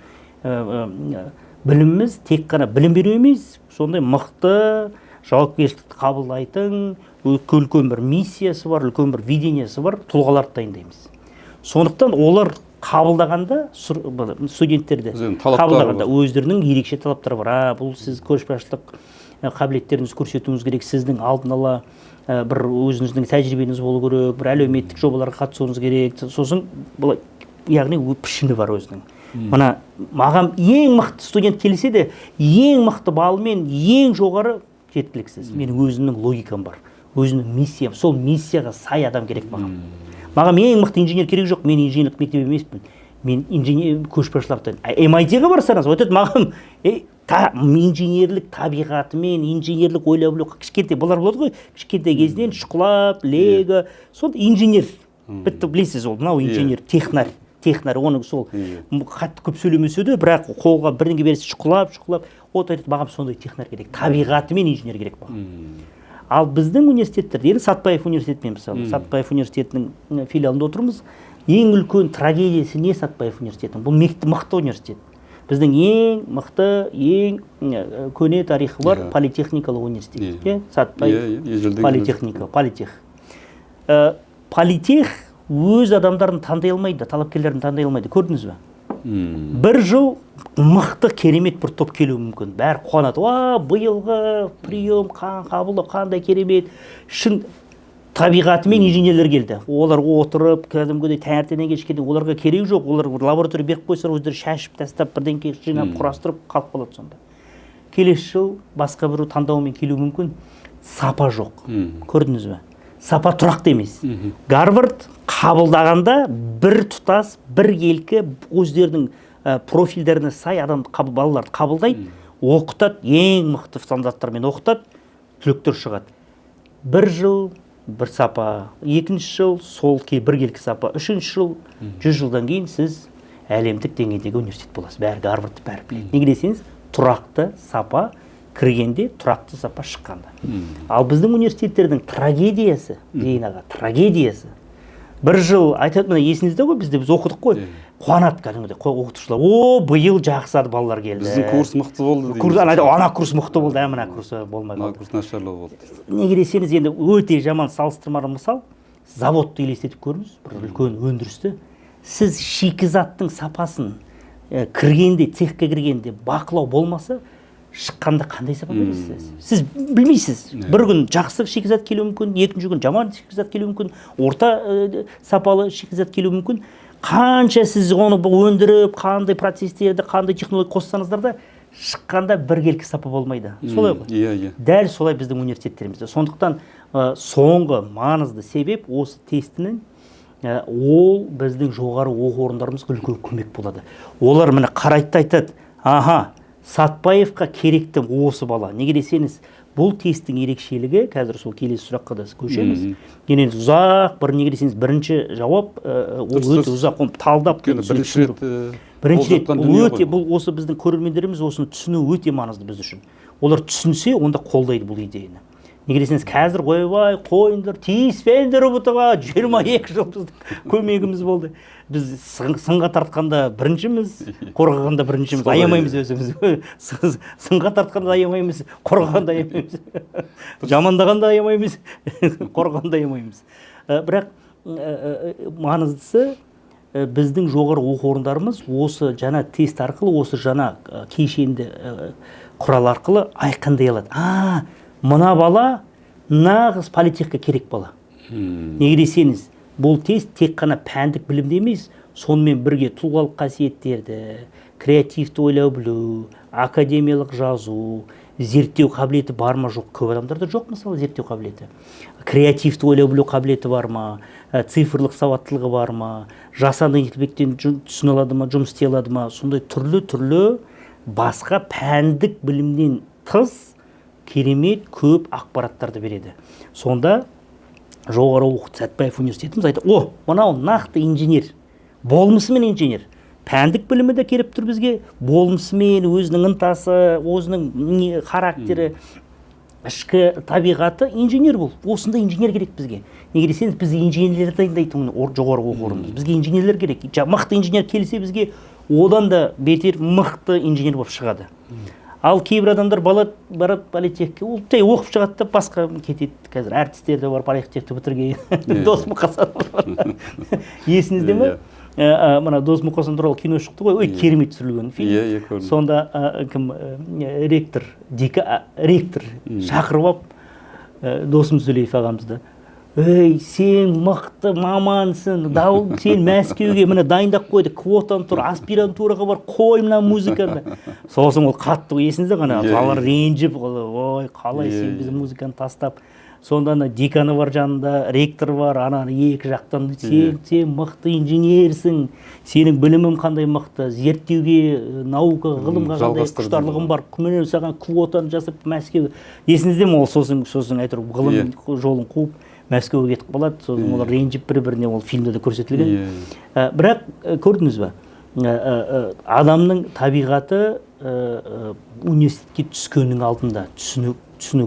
біліміміз тек қана білім беру емес, сондай мықты жауапкершілікті қабылдайтын үлкен бір миссиясы бар, үлкен бір видениесі бар тұлғаларды дайындаймыз. Сондықтан олар қабылдағанда студенттерді Өздерінің талаптары қабылдағанда бар. өздерінің ерекше талаптары бар. Бұл сіз көшбасшылық қабілеттеріңізді көрсетуіңіз керек, сіздің алдын ала бір өзіңіздің тәжірибеңіз болу керек, бір әлеуметтік жобаларға қатысуыңыз керек. Сосын былай, яғни пішіні бар өзінің. Мына маған ең мықты студент келсе де, ең мықты балмен ең жоғары жеткіліксіз. Менің өзімнің логикам бар, өзімнің миссиям, сол миссияға сай адам керек маған. Маған ең мықты инженер керек жоқ, мен инженерлік мектеп емеспін. Мен инженер көшбасшыларды. MIT-ға барсаңыз, вот это маған, инженерлік табиғатымен, инженерлік ойлау білу, кішкентай бұлар болады ғой, кішкентай кезінен шұқылап, лего, сол инженер. Бітті, білесіз ол, мынау инженер, технарь, технарь, оның сол қатты көп сөйлемесе де, бірақ қолға бірдеңе берсе шұқылап, шұқылап, вот айтады, маған сондай технарь керек, табиғатымен инженер керек маған. Ал біздің университеттерде, енді Сатпаев университетімен мысалы, Сатпаев университетінің филиалында отырмыз. Ең үлкен трагедиясы не Сатпаев университетінің? Бұл мықты университет. Біздің ең мықты, ең көне тарихы бар политехникалық университет. Иә, Сатпаев Ежелден политехника, политех. Политех өз адамдарын таңдай алмайды, талапкерлерін таңдай алмайды. Көрдіңіз бе? Бір жыл Мықты, керемет бір топ келуі мүмкін, бәрі қуанады: «Уа, биылғы прием, қабылдау қандай керемет, шын табиғатымен инженерлер келді». Олар отырып кәдімгідей таңертеңнен кешке дейін, оларға керегі жоқ. Олар бір лаборатория беріп қойса, өздері шашып тастап, бірдеңке жинап, құрастырып қалып қалады. Сонда келесі жыл басқа біреу таңдаумен келуі мүмкін, сапа жоқ. Көрдіңіз бе, сапа тұрақты емес. Гарвард қабылдағанда бір тұтас, біркелкі, өздерінің профильдеріне сай адам балаларды қабылдайды, оқытады, ең мықты стандарттармен оқытады, түлектер шығады. Бір жыл бір сапа, екінші жыл сол біркелкі сапа, үшінші жыл, 100 жылдан кейін сіз әлемдік деңгейдегі университет боласыз. Бәрі Гарвардты бәрі біледі. Неге десеңіз, тұрақты сапа кіргенде, тұрақты сапа шыққанда. Ал біздің университеттердің трагедиясы, Зейін аға, трагедиясы: бір жыл айтады, мына есіңізде ғой, бізде, біз оқыдық қой, қуанады кәдімгідей оқытушылар: «О, биыл жақсы балалар келді». «Біздің курс мықты болды» дейміз. Курс, ана курс мықты болды, ә мына курс болмай Мына қалды. курс нашарлау болды. Неге десеңіз, енді өте жаман салыстырмалы мысал: заводты елестетіп көріңіз, бір үлкен өндірісті. Сіз шикізаттың сапасын кіргенде, цехке кіргенде бақылау болмаса, шыққанда қандай сапа бересіз? Сіз білмейсіз. Бір күн жақсы шикізат келуі мүмкін, екінші күн жаман шикізат келуі мүмкін, орта сапалы шикізат келуі мүмкін. Қанша сіз оны өндіріп, қандай процесстерді, қандай технология қоссаңыздар да, шыққанда біркелкі сапа болмайды, солай ғой? Иә, иә. Дәл солай біздің университеттерімізде. Сондықтан соңғы маңызды себеп осы тестінің, ол біздің жоғары оқу орындарымызға үлкен көмек болады. Олар міне қарайды да айтады: «Аха, Сатпаевқа керекті осы бала». Неге десеңіз, бұл тесттің ерекшелігі, қазір сол келесі сұраққа да көшеміз, енді ұзақ бір, неге десеңіз, бірінші жауап ол өте ұзақ, оны талдап Өйткені бірінші рет бірінші болып рет жатқан бұл дүние өте ғой. Бұл осы біздің көрермендеріміз осыны түсіну өте маңызды біз үшін. Олар түсінсе, онда қолдайды бұл идеяны. Неге десеңіз, қазір «Ойбай, қойыңдар, тиіспеңдер ҰБТ ға, 22 жыл біздің көмегіміз болды, біз сынға тартқанда біріншіміз, қорғағанда біріншіміз, аямаймыз өзіміз, сынға тартқанда аямаймыз, қорғағанда аямаймыз, жамандағанда аямаймыз, қорғағанда аямаймыз». Бірақ маңыздысы, біздің жоғары оқу орындарымыз осы жаңа тест арқылы, осы жаңа кешенді құрал арқылы айқындай алады: а мына бала нағыз политехке керек бала. Неге десеңіз, бұл тест тек қана пәндік білімді емес, сонымен бірге тұлғалық қасиеттерді, креативті ойлау білу, академиялық жазу, зерттеу қабілеті бар ма, жоқ. Көп адамдарда жоқ, мысалы, зерттеу қабілеті, креативті ойлау білу қабілеті бар ма, цифрлық сауаттылығы бар ма, жасанды интеллектпен түсіне алады ма, жұмыс істей алады ма, сондай түрлі түрлі басқа пәндік білімнен тыс керемет көп ақпараттарды береді. Сонда жоғары оқу, Сәтбаев университетіміз айтады: «О, мынау нақты инженер, болмысымен инженер, пәндік білімі де келіп тұр бізге, болмысымен, өзінің ынтасы, өзінің не, характері, ішкі табиғаты инженер. Бұл осындай инженер керек бізге». Неге десеңіз, біз инженерлерді дайындайтын жоғары оқу орнымыз, бізге инженерлер керек. Мықты инженер келсе, бізге одан да бетер мықты инженер болып шығады. Ал кейбір адамдар, бала барады политехке, ол жай оқып шығады да, басқа кетеді. Қазір әртістер де бар политехті бітірген. Дос Мұқасан бар, есіңізде ме? Иә. Мына Дос Мұқасан туралы кино шықты ғой, ой, керемет түсірілген фильм. Иә, иә, көрдім. Сонда кім, ректор, ректор шақырып алып Досым Сүлеев ағамызды: «Ей, сен мықты мамансың, дау, сен Мәскеуге міне дайындап қойды, квотаң тұр, аспирантураға бар, қой мына музыканы». Сосын ол қатты, есіңізде ғана, Иә. Балалар ренжіп: «Ой, қалай сен біздің музыканы тастап?» Сонда ана деканы бар жанында, ректор бар, ананы екі жақтан: Сен мықты инженерсің, сенің білімің қандай мықты, зерттеуге, наукаға, ғылымға қандай Жалғастыр құштарлығың бар, міне саған квотаны жасап Мәскеу». Есіңізде ме? Ол сосын әйтеуір ғылым жолын қуып, Мәскеуге кетіп қалады. Сосын олар ренжіп бір біріне, ол фильмде де көрсетілген. Бірақ көрдіңіз ба, адамның табиғаты университетке түскеннің алдында түсіну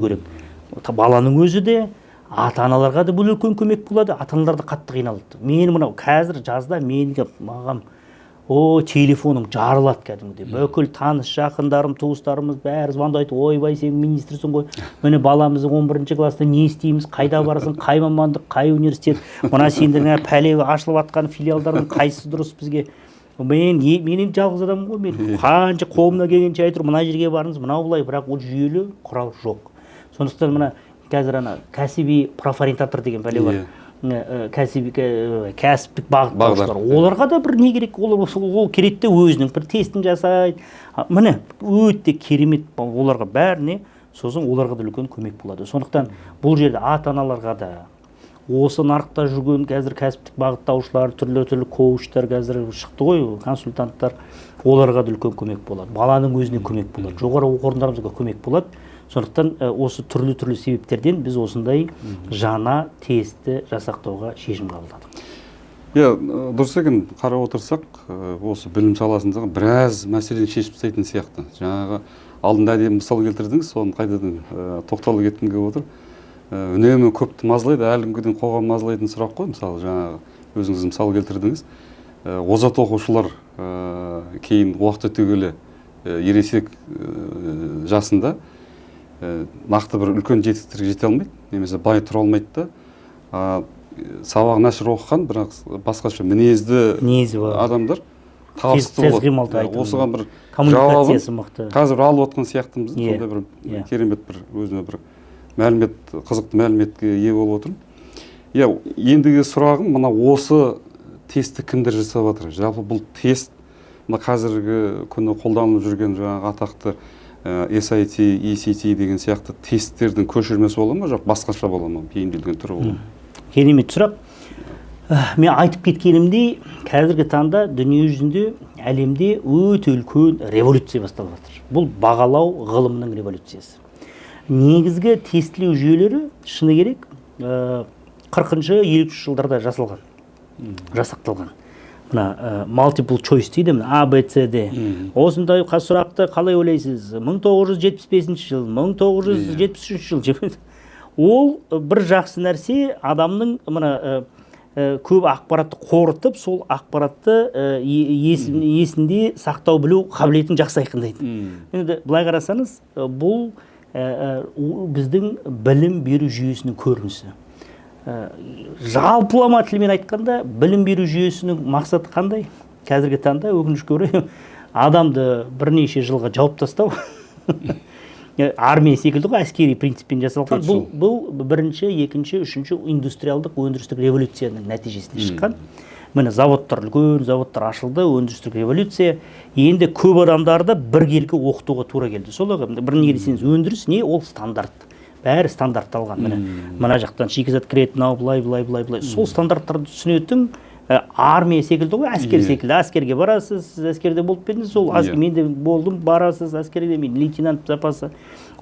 керек. Баланың өзі де, ата аналарға да бұл үлкен көмек болады. Ата аналар да қатты қиналады. Мен мынау қазір жазда мен маған, о, телефоным жарылады кәдімгідей. Бүкіл таныс жақындарым, туыстарымыз бәрі звондайды: «Ойбай, сен министрсің ғой, міне баламыз 11 класста, не істейміз, қайда барасың, қай мамандық, қай университет, мына сендердің пәле ашылып жатқан филиалдардың қайсысы дұрыс бізге?» Мен енді жалғыз адаммын ғой, мен қанша қолымнан келгенше айтып, мына жерге барыңыз, мынау былай, бірақ ол жүйелі құрал жоқ. Сондықтан мына қазір ана кәсіби профориентатор деген бәле бар. Кәсіби кәсіптік бағыттаушылар. Оларға да бір не керек, олар ол келеді де өзінің бір тестін жасайды. Міне өте керемет оларға бәріне, сосын оларға да үлкен көмек болады. Сондықтан бұл жерде ата-аналарға да, осы нарықта жүрген қазір кәсіптік бағыттаушылар, түрлі-түрлі коучтар қазір шықты ғой, консультанттар, оларға да үлкен көмек болады. Баланың өзіне көмек болады, жоғары оқу орындарымызға көмек болады. Сондықтан осы түрлі-түрлі себептерден біз осындай жаңа тестті жасақтауға шешім қабылдадық. Иә, дұрыс екен, қарап отырсақ, осы білім саласындағы біраз мәселені шешіп тастайтын сияқты. Жаңағы алдында әдемі мысал келтірдіңіз, соны қайтадан тоқтала кеткім келіп отыр. Үнемі көпті мазалайды, әлі күнге дейін қоғам мазалайтын сұрақ қой. Мысалы, жаңағы өзіңіз мысал келтірдіңіз. Озат оқушылар кейін уақыт өте келе ересек жасында нақты бір үлкен жетістіктерге жете алмайды, немесе бай тұра алмайды да. Сабағы нашар оқыған, бірақ басқаша мінезді адамдар табысты болады. Осыған бір коммуникациясы мықты. Қазір алып отқан сияқтымыз. Сондай бір керемет бір өзіне бір мәлімет, қызықты мәліметке ие болып отырмын. Иә, ендігі сұрағым, мына осы тестті кімдер жасап жатыр? Жалпы бұл тест мына қазіргі күні қолданылып жүрген жаңағы атақты SAT, ECT деген сияқты тесттердің көшірмесі бола ма, жоқ басқаша бола ма, бейімделген түрі бола ма? Керемет сұрақ. Мен айтып кеткенімдей, қазіргі таңда дүние жүзінде, әлемде өте үлкен революция басталып жатыр. Бұл бағалау ғылымының революциясы. Негізгі тестілеу жүйелері, шыны керек, 40-шы, 50-ші жылдарда жасалған, жасақталған. Мына multiple choice дейді, мына А, Б, С, Д. Осындай сұрақты қалай ойлайсыз? 1975 жыл, 1973 жыл. Ол бір жақсы нәрсе, адамның мына көп ақпаратты қорытып, сол ақпаратты есінде сақтау білу қабілетін жақсы айқындайды. Енді былай қарасаңыз, бұл біздің білім беру жүйесінің көрінісі. Жалпылама тілмен айтқанда, білім беру жүйесінің мақсаты қандай? Қазіргі таңда өкінішке орай адамды бірнеше жылға жауып тастау. Армия секілді ғой, әскери принциппен жасалған. Бұл бірінші, екінші, үшінші индустриалдық өндірістік революцияның нәтижесінде шыққан. Міне заводтар, үлкен заводтар ашылды, өндірістік революция. Енді көп адамдарды біркелкі оқытуға тура келді. Солай ғой, бір неге десеңіз, өндіріс не? Ол стандарт. Бәрі стандартталған. Міне, мына жақтан шикізат кіреді, мынау былай, былай, былай, былай. Сол стандарттарды түсінетін армия секілді ғой, әскер секілді. Әскерге барасыз, сіз әскерде болып па едіңіз? Сол мен де болдым, барасыз әскерге, мен лейтенант запасы.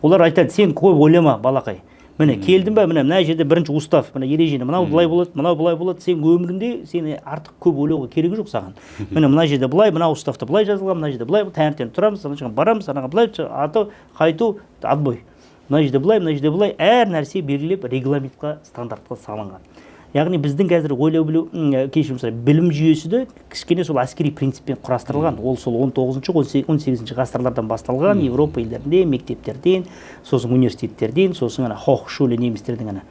Олар айтады, сен көп ойлама, балақай. Міне, келдің бе, міне, мына жерде бірінші устав, міне ережені, мынау былай болады, мынау былай болады, сен өміріңде сені артық көп ойлауға керегі жоқ саған. Міне, мына жерде былай, мына уставта былай жазылған, мына жерде былай, таңертең тұрамыз, ана жаққа барамыз, анаға былай, аты, қайту, отбой. Мына жерде былай, мына жерде былай, әр нәрсе белгілеп регламентқа, стандартқа салынған. Яғни біздің қазір ойлау білу, кешірім сұраймын, білім жүйесі де кішкене сол әскери принциппен құрастырылған. Ол сол он тоғызыншы, он сегізінші ғасырлардан басталған, Европа елдерінде, мектептерден, сосын университеттерден, сосын ана Hochschule немістердің ана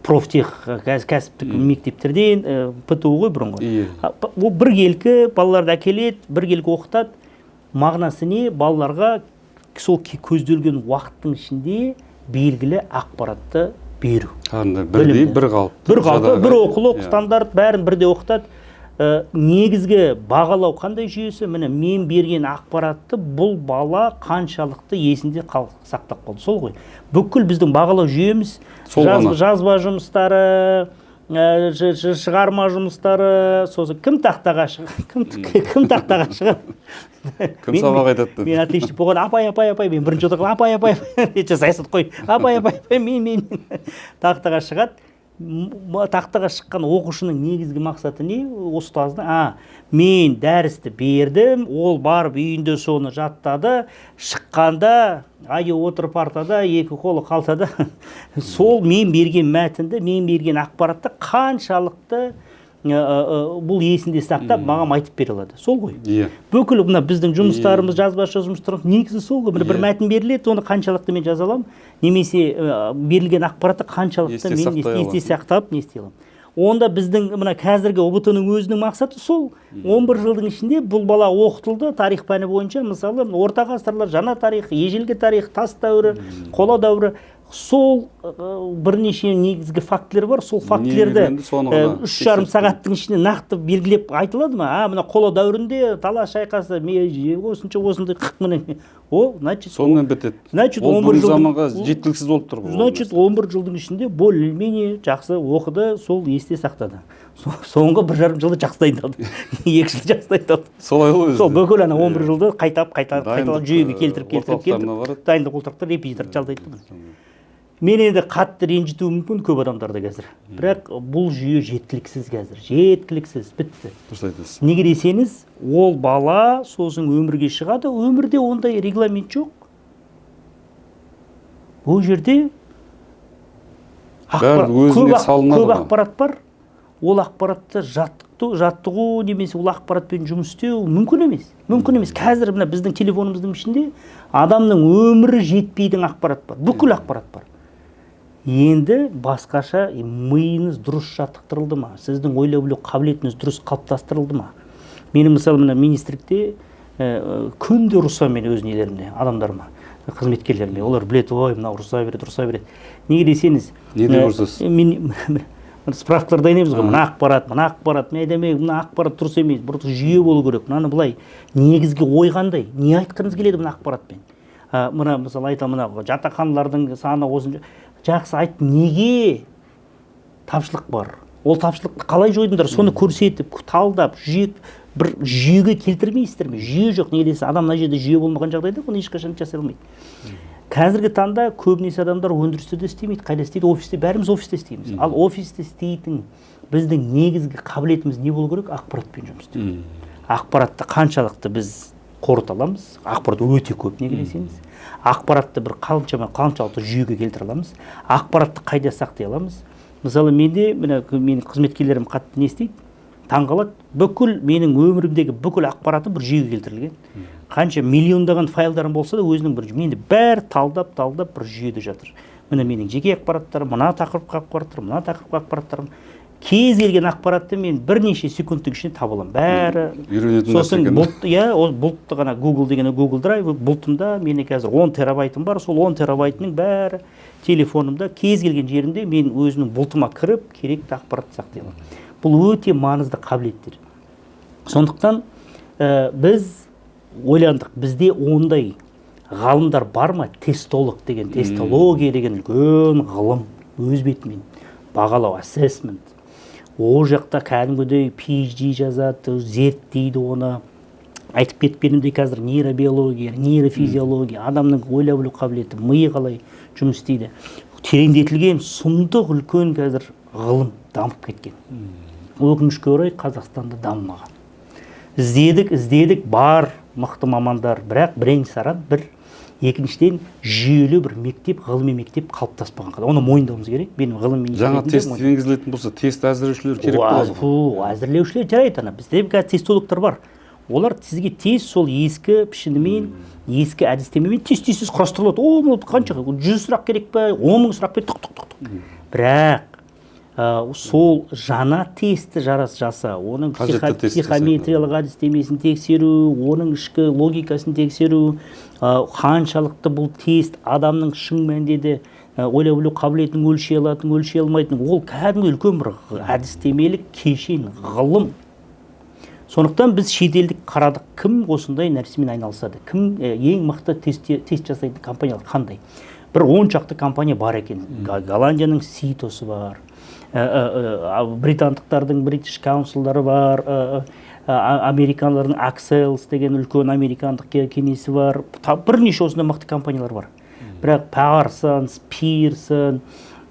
профтех, кәсіптік мектептерден, ПТУ ғой бұрынғы. Ол біркелкі балаларды әкеледі, біркелкі оқытады. Мағынасы не? Балаларға сол көзделген уақыттың ішінде белгілі ақпаратты беру. Қандай бірдей, бір қалыпты. Бір қалыпты, бір оқулық, стандарт, бәрін бірдей оқытады. Негізгі бағалау қандай жүйесі? Міне, мен берген ақпаратты бұл бала қаншалықты есінде сақтап қалды. Сол ғой. Бүкіл біздің бағалау жүйеміз, жазба жұмыстары, шығарма жұмыстары, сосын кім тақтаға шығады, кім тақтаға шығады? Кім сабақ айтады? Мен отличник болған, апай, апай, апай, мен бірінші отырған, апай, апай, апай, саясат қой, апай, апай, апай, мен тақтаға шығады. Тақтаға шыққан оқушының негізгі мақсаты не? Ұстаздың, мен дәрісті бердім, ол барып үйінде соны жаттады, шыққанда айы отырып партада, екі қолы қалтада, сол мен берген мәтінді, мен берген ақпаратты қаншалықты бұл есінде сақтап, маған айтып бере алады. Сол ғой. Бүкіл мына біздің жұмыстарымыз, жазбаша жұмыстарымыз негізі сол ғой. Бір мәтін беріледі, оны қаншалықты мен жаза аламын, немесе берілген ақпаратты қаншалықты мен есте сақтап, не істей аламын. Онда біздің мына қазіргі ҰБТ-ның өзінің мақсаты сол. 11 жылдың ішінде бұл бала оқытылды тарих пәні бойынша, мысалы, орта ғасырлар, жаңа тарих, ежелгі тарих, тас дәуірі, қола дәуірі, сол бірнеше негізгі фактілер бар. Сол фактілерді үйренді, соны ғана 3,5 тексеріп. сағаттың ішінде нақты белгілеп айтылады ма? А мына қола дәуірінде Талас шайқасы осынша, осындай, міне, ол значит Сонымен бітеді. Значит, ол 11 бүгінгі жылдың- заманға жеткіліксіз болып тұр ғой ол Значит, 11 жылдың ішінде более менее жақсы оқыды, сол есте сақтады. Соңғы 1,5 жылды жақсы дайындалды, 2 жыл жақсы дайындалды. Солай ғой өзі. Сол бүкіл ана 11 жылды қайтап қайта Дайындық, қайталап, жүйеге келтіріп, келтіріп, орталықтарына келтіріп, барады. Дайындық орталықтар, репетитор жалдайды. Мен енді қатты ренжітуім мүмкін көп адамдарды қазір, бірақ бұл жүйе жеткіліксіз қазір, жеткіліксіз, бітті. Дұрыс айтасыз. Неге десеңіз, ол бала сосын өмірге шығады, өмірде ондай регламент жоқ. Ол жерде Бәрі өзіне салынады көп ғой. ақпарат бар. Ол ақпаратты жаттығу немесе ол ақпаратпен жұмыс істеу мүмкін емес, мүмкін емес. Қазір мына біздің телефонымыздың ішінде адамның өмірі жетпейтін ақпарат бар, бүкіл ақпарат бар. Енді басқаша миыңыз дұрыс жаттықтырылды ма, сіздің ойлау білу қабілетіңіз дұрыс қалыптастырылды ма? Менің, мысалы, мына министрлікте күнде ұрысамын мен өз нелеріме, адамдарыма, қызметкерлеріме. Олар біледі: «Ой, мынау ұрыса береді, ұрыса береді». Неге десеңіз, Не деп ұрысасыз? Мен справкалар дайындаймыз ғой: мына ақпарат, мына ақпарат. Мен айтамын: «Ей, мына ақпарат дұрыс емес, бір жүйе болу керек». Мынаны былай, негізгі ой қандай, не айтқыңыз келеді мына ақпаратпен? Мына, мысалы, айтамын, мына жатақханалардың саны осынша, жақсы, айт, неге тапшылық бар, ол тапшылықты қалай жойдыңдар, соны көрсетіп, талдап, жүйе, бір жүйеге келтірмейсіздер ме? Жүйе жоқ. Неге десе, адам мына жерде жүйе болмаған жағдайда оны ешқашан жасай алмайды. Қазіргі таңда көбінесе адамдар өндірісте де істемейді. Қайда істейді? Офисте. Бәріміз офисте істейміз. Ал офисте істейтін біздің негізгі қабілетіміз не болу керек? Ақпаратпен жұмыс істеу. Ақпаратты қаншалықты біз қорыта аламыз? Ақпарат өте көп. Неге десеңіз, ақпаратты бір қаншалықты жүйеге келтіре аламыз, ақпаратты қайда сақтай аламыз? Мысалы, менде міне, менің қызметкерлерім қатты не істейді, таңқалады: бүкіл менің өмірімдегі бүкіл ақпаратым бір жүйеге келтірілген. Қанша миллиондаған файлдарым болса да, өзінің бір менде бәрі талдап талдап бір жүйеде жатыр. Міне, менің жеке ақпараттарым, мына тақырыпқа ақпараттарым, мына тақырыпқа ақпараттарым. Кез келген ақпаратты мен бірнеше секундтың ішінде таба аламын, бәрі. Үйренетін нәрсе Сосын екен. бұлт, иә, ол бұлтты ғана, Google деген, Google Drive бұлтымда менде қазір 10 терабайтым бар. Сол 10 терабайтының бәрі телефонымда. Кез келген жерінде мен өзімнің бұлтыма кіріп, керекті ақпаратты сақтай аламын. Бұл өте маңызды қабілеттер. Сондықтан біз ойландық: бізде ондай ғалымдар бар ма? Тестолог деген, тестология деген үлкен ғылым, өз бетімен бағалау, assessment. Ол жақта кәдімгідей PhD жазады, зерттейді оны. Айтып кеткенімдей, қазір нейробиология, нейрофизиология, адамның ойлау білу қабілеті, миы қалай жұмыс істейді, тереңдетілген сұмдық үлкен қазір ғылым дамып кеткен. Өкінішке орай, Қазақстанда дамымаған. Іздедік, іздедік, бар мықты мамандар, бірақ бірең саран бір. Екіншіден, жүйелі бір мектеп, ғылыми мектеп қалыптаспаған, оны мойындауымыз керек. Менің ғылым Жаңа министрлігінде тест енгізілетін болса, тест әзірлеушілер керек болады ғой. Фу, әзірлеушілер жарайды, ана бізде қазір тестологтар бар. Олар сізге тест сол ескі пішінімен, ескі әдістемемен тез тез тез құрастырылады. О, мынау қанша, 100 сұрақ керек пе, 10 000 сұрақ па, тұқ тұқ тұқ тұқ. Бірақ сол жаңа тестті жарас жаса, оның Қажетті тест жасайды. психометриялық әдістемесін тексеру, оның ішкі логикасын тексеру, қаншалықты бұл тест адамның шын мәнінде де ойлау білу қабілетін өлшей алатын, өлшей алмайтын, ол кәдімгі үлкен бір әдістемелік кешен, ғылым. Сондықтан біз шетелдік қарадық, кім осындай нәрсемен айналысады, кім ең мықты тест жасайтын компаниялар қандай. Бір 10 шақты компания бар екен. Голландияның Citoсы бар, британдықтардың British Council'дары бар, американдардың Axels деген үлкен американдық кеңесі бар. Бірнеше осындай мықты компаниялар бар. Бірақ Parsons, Pearson,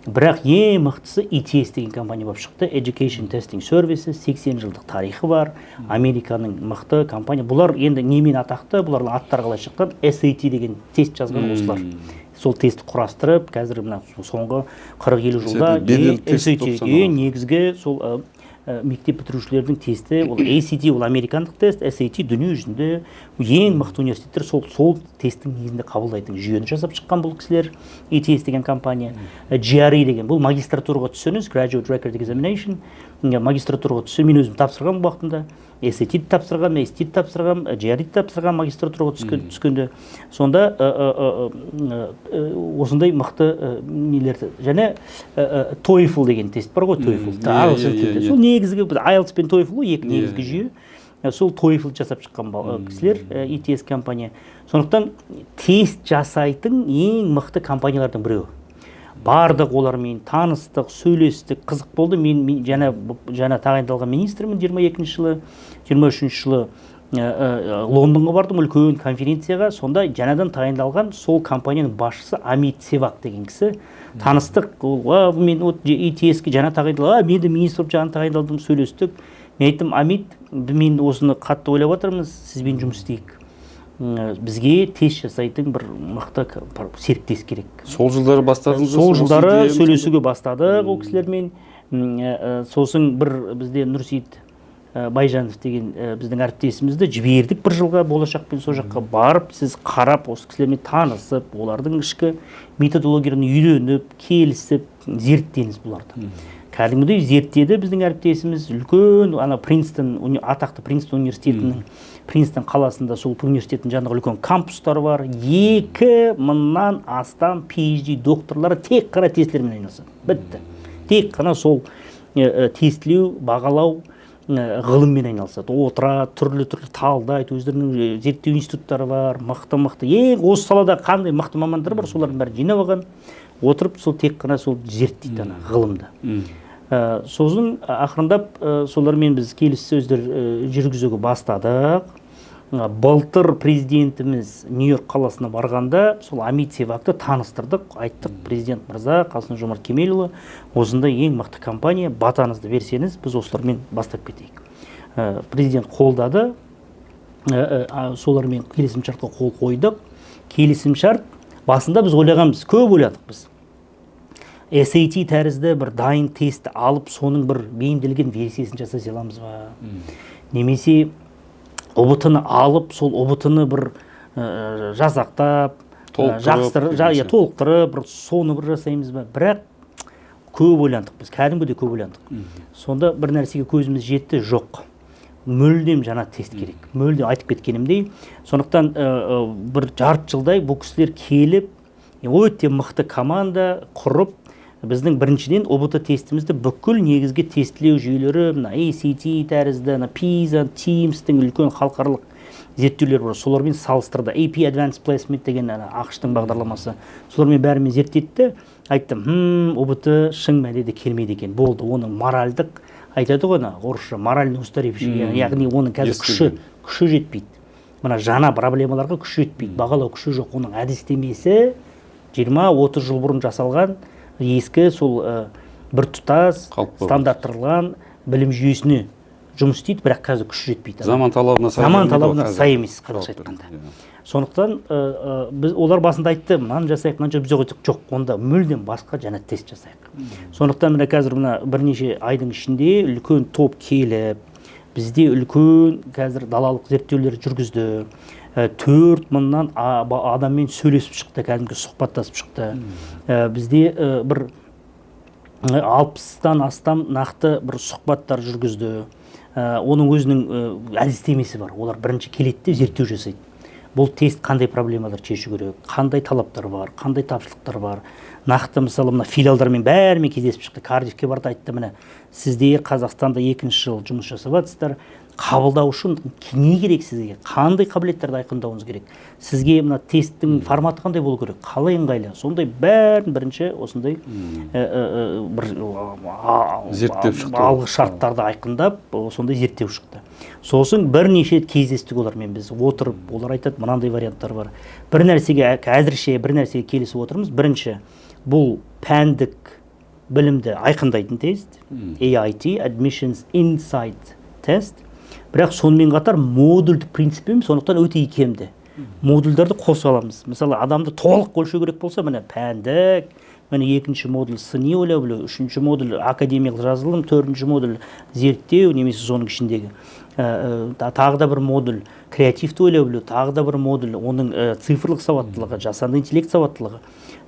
бірақ ең мықтысы ETS деген компания болып шықты. Education Testing Services, 80 жылдық тарихы бар, Американың мықты компания. Бұлар енді немен атақты, бұлардың аттары қалай шыққан? SAT деген тест жазған осылар. Сол тестті құрастырып, қазір мына соңғы 40-50 жылда SAT беделді тест SAT болып саналады. ең негізгі сол мектеп бітірушілердің тесті. Ол ACT, ол американдық тест, SAT дүние жүзінде ең мықты университеттер сол Тесттің негізінде қабылдайтын жүйені жасап шыққан бұл кісілер, ETS деген компания. GRE деген, бұл магистратураға түссеңіз, Graduate Record Examination, магистратураға түссе, мен өзім тапсырғанмын уақытында, SAT тапсырғанмын, ACT тапсырғанмын, GRE тапсырғанмын магистратураға түскенде. Сонда осындай мықты нелерді және TOEFL деген тест бар ғой, TOEFL, ағылшын тілінде. Сол негізгі IELTS пен TOEFL ғой, екі негізгі жүйе. Сол TOEFL жасап шыққан кісілер, ETS компания. Сондықтан тест жасайтын ең мықты компаниялардың біреуі. Бардық, олармен таныстық, сөйлестік, қызық болды. Мен жаңа тағайындалған министрмін 22 жылы, 23 жылы Лондонға бардым үлкен конференцияға. Сонда жаңадан тағайындалған сол компанияның басшысы Амит Севак деген кісі, таныстық. Ол: «Мен вот ETS-ке жаңа тағайындалдым», «А, мен де министр болып жаңа тағайындалдым», сөйлестік. Мен айттым: «Амит, мен осыны қатты ойлап жатырмыз, сізбен жұмыс істейік. Бізге тест жасайтын бір мықты бір серіктес керек». Сол жылдары бастадыңыз? Сол жылдары сөйлесуге бастадық ол кісілермен. Сосын бір бізде Нұрсейіт Байжанов деген біздің әріптесімізді жібердік бір жылға Болашақпен. Сол жаққа барып, сіз қарап, осы кісілермен танысып, олардың ішкі методологияны үйреніп, келісіп, зерттеңіз бұларды. Кәдімгідей зерттеді біздің әріптесіміз. Үлкен ана Принстон, атақты Принстон университетінің, Принстон қаласында сол университеттің жанында үлкен кампустары бар. 2000-нан астам PhD докторлары тек қана тестілермен айналысады. Бітті, тек қана сол тестілеу, бағалау ғылыммен айналысады. Отырады, түрлі түрлі талдайды, өздерінің зерттеу институттары бар, мықты мықты ең осы салада қандай мықты мамандар бар, солардың бәрін жинап алған. Отырып, сол тек қана сол зерттейді ана ғылымды. Сосын ақырындап солармен біз келіссөздер жүргізуге бастадық. Былтыр президентіміз Нью Йорк қаласына барғанда, сол Амит Севакты таныстырдық, айттық: «Президент мырза, Қасым Жомарт Кемелұлы, осындай ең мықты компания, батаңызды берсеңіз, біз осылармен бастап кетейік». Президент қолдады. Солармен келісімшартқа қол қойдық. Келісімшарт басында біз ойлағанбыз, көп ойладық біз, SAT тәрізді бір дайын тестті алып, соның бір бейімделген версиясын жасай аламыз ба, немесе ҰБТ ны алып, сол ҰБТ ны бір жасақтап, толықтырып жақсырып, деген иә, сияқты. толықтырып, бір соны бір жасаймыз ба. Бірақ көп ойландық біз, кәдімгідей көп ойландық. Сонда бір нәрсеге көзіміз жетті: жоқ, мүлдем жаңа тест керек, мүлдем, айтып кеткенімдей. Сондықтан бір жарты жылдай бұл кісілер келіп, өте мықты команда құрып, біздің біріншіден ҰБТ тестімізді бүкіл негізгі тестілеу жүйелері, мына ACT тәрізді, ана PISA, TIMSS-тің үлкен халықаралық зерттеулер бар, солармен салыстырды. AP Advanced Placement деген ана АҚШ-тың бағдарламасы, солармен бәрімен зерттеді де айттым: ҰБТ шын мәнінде де келмейді екен, болды. Оның моральдық, айтады ғой ана орысша, морально устаревший, яғни оның қазір күші Ескірген. күші жетпейді, мына жаңа проблемаларға күші жетпейді, бағалау күші жоқ. Оның әдістемесі 20-30 жыл бұрын жасалған ескі сол бір тұтас Қалып қойған. стандарттырылған білім жүйесіне жұмыс істейді, бірақ қазір күші жетпейді. Заман талабына сай Заман келмейді ғой талабына қазір. сай емес, қазақша Жауап айтқанда. беру, иә. Сондықтан біз, олар басында айтты: «Мынаны жасайық, мынаны». Біз айттық: «Жоқ, онда мүлдем басқа жаңа тест жасайық». Сондықтан міне қазір мына бірнеше айдың ішінде үлкен топ келіп, бізде үлкен қазір далалық зерттеулер жүргізді. 4000-нан адаммен сөйлесіп шықты, кәдімгі сұхбаттасып шықты. Бізде бір 60-тан астам нақты бір сұхбаттар жүргізді. Оның өзінің әдістемесі бар. Олар бірінші келеді де зерттеу жасайды: бұл тест қандай проблемалар шешу керек, қандай талаптар бар, қандай тапшылықтар бар нақты. Мысалы, мына филиалдармен бәрімен кездесіп шықты. Кардиффке барды, айтты: «Міне, сіздер Қазақстанда екінші жыл жұмыс жасап жатырсыздар, қабылдау үшін не керек сізге, қандай қабілеттерді айқындауыңыз керек, сізге мына тесттің форматы қандай болу керек, қалай ыңғайлы?» Сондай бәрін бірінші осындай бір Зерттеп шықты. алғы шарттарды айқындап, сондай зерттеу шықты. Сосын бірнеше рет кездестік олармен біз отырып. Олар айтады: «Мынандай варианттар бар». Бір нәрсеге әзірше бір нәрсеге келісіп отырмыз. Бірінші, бұл пәндік білімді айқындайтын тест, AIT, Admissions Insight Test, бірақ сонымен қатар модульдік принциппен, сондықтан өте икемді модульдерді қоса аламыз. Мысалы, адамды толық өлшеу керек болса, міне, пәндік Міне, екінші модуль сыни ойлай білу, үшінші модуль академиялық жазылым, төртінші модуль зерттеу немесе соның ішіндегі тағы да бір модуль креативті ойлай білу, тағы да бір модуль оның цифрлық сауаттылығы, жасанды интеллект сауаттылығы.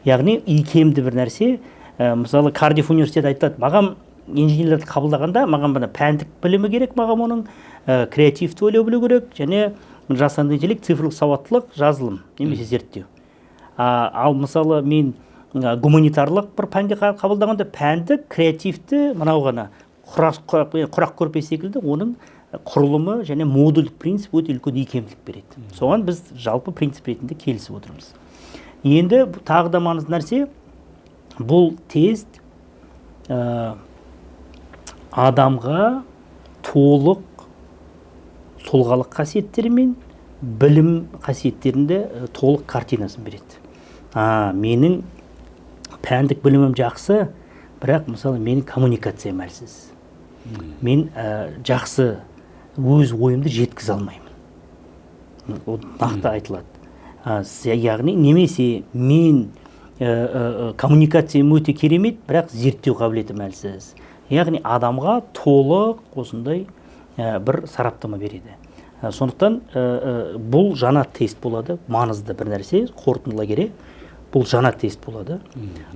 Яғни икемді бір нәрсе. Мысалы, Кардифф университеті айтады: маған инженерлерді қабылдағанда маған мына пәндік білімі керек, маған оның креативті ойлай білу керек және жасанды интеллект, цифрлық сауаттылық, жазылым немесе зерттеу. Ал мысалы, мен гуманитарлық бір пәнге қабылдағанда пәндік, креативті, мынау ғана құрақ көрпе секілді оның құрылымы және модульдік принцип өте үлкен икемділік береді. Соған біз жалпы принцип ретінде келісіп отырмыз. Енді тағы да маңызды нәрсе: бұл тест адамға толық тұлғалық қасиеттері мен білім қасиеттерінде толық картинасын береді. Менің пәндік білімім жақсы, бірақ, мысалы, менің коммуникациям әлсіз, мен жақсы өз ойымды жеткізе алмаймын, ол нақты айтылады. Яғни немесе мен коммуникациям өте керемет, бірақ зерттеу қабілетім әлсіз. Яғни адамға толық осындай бір сараптама береді. Сондықтан бұл жаңа тест болады. Маңызды бір нәрсе, қорытындылай келе, бұл жаңа тест болады.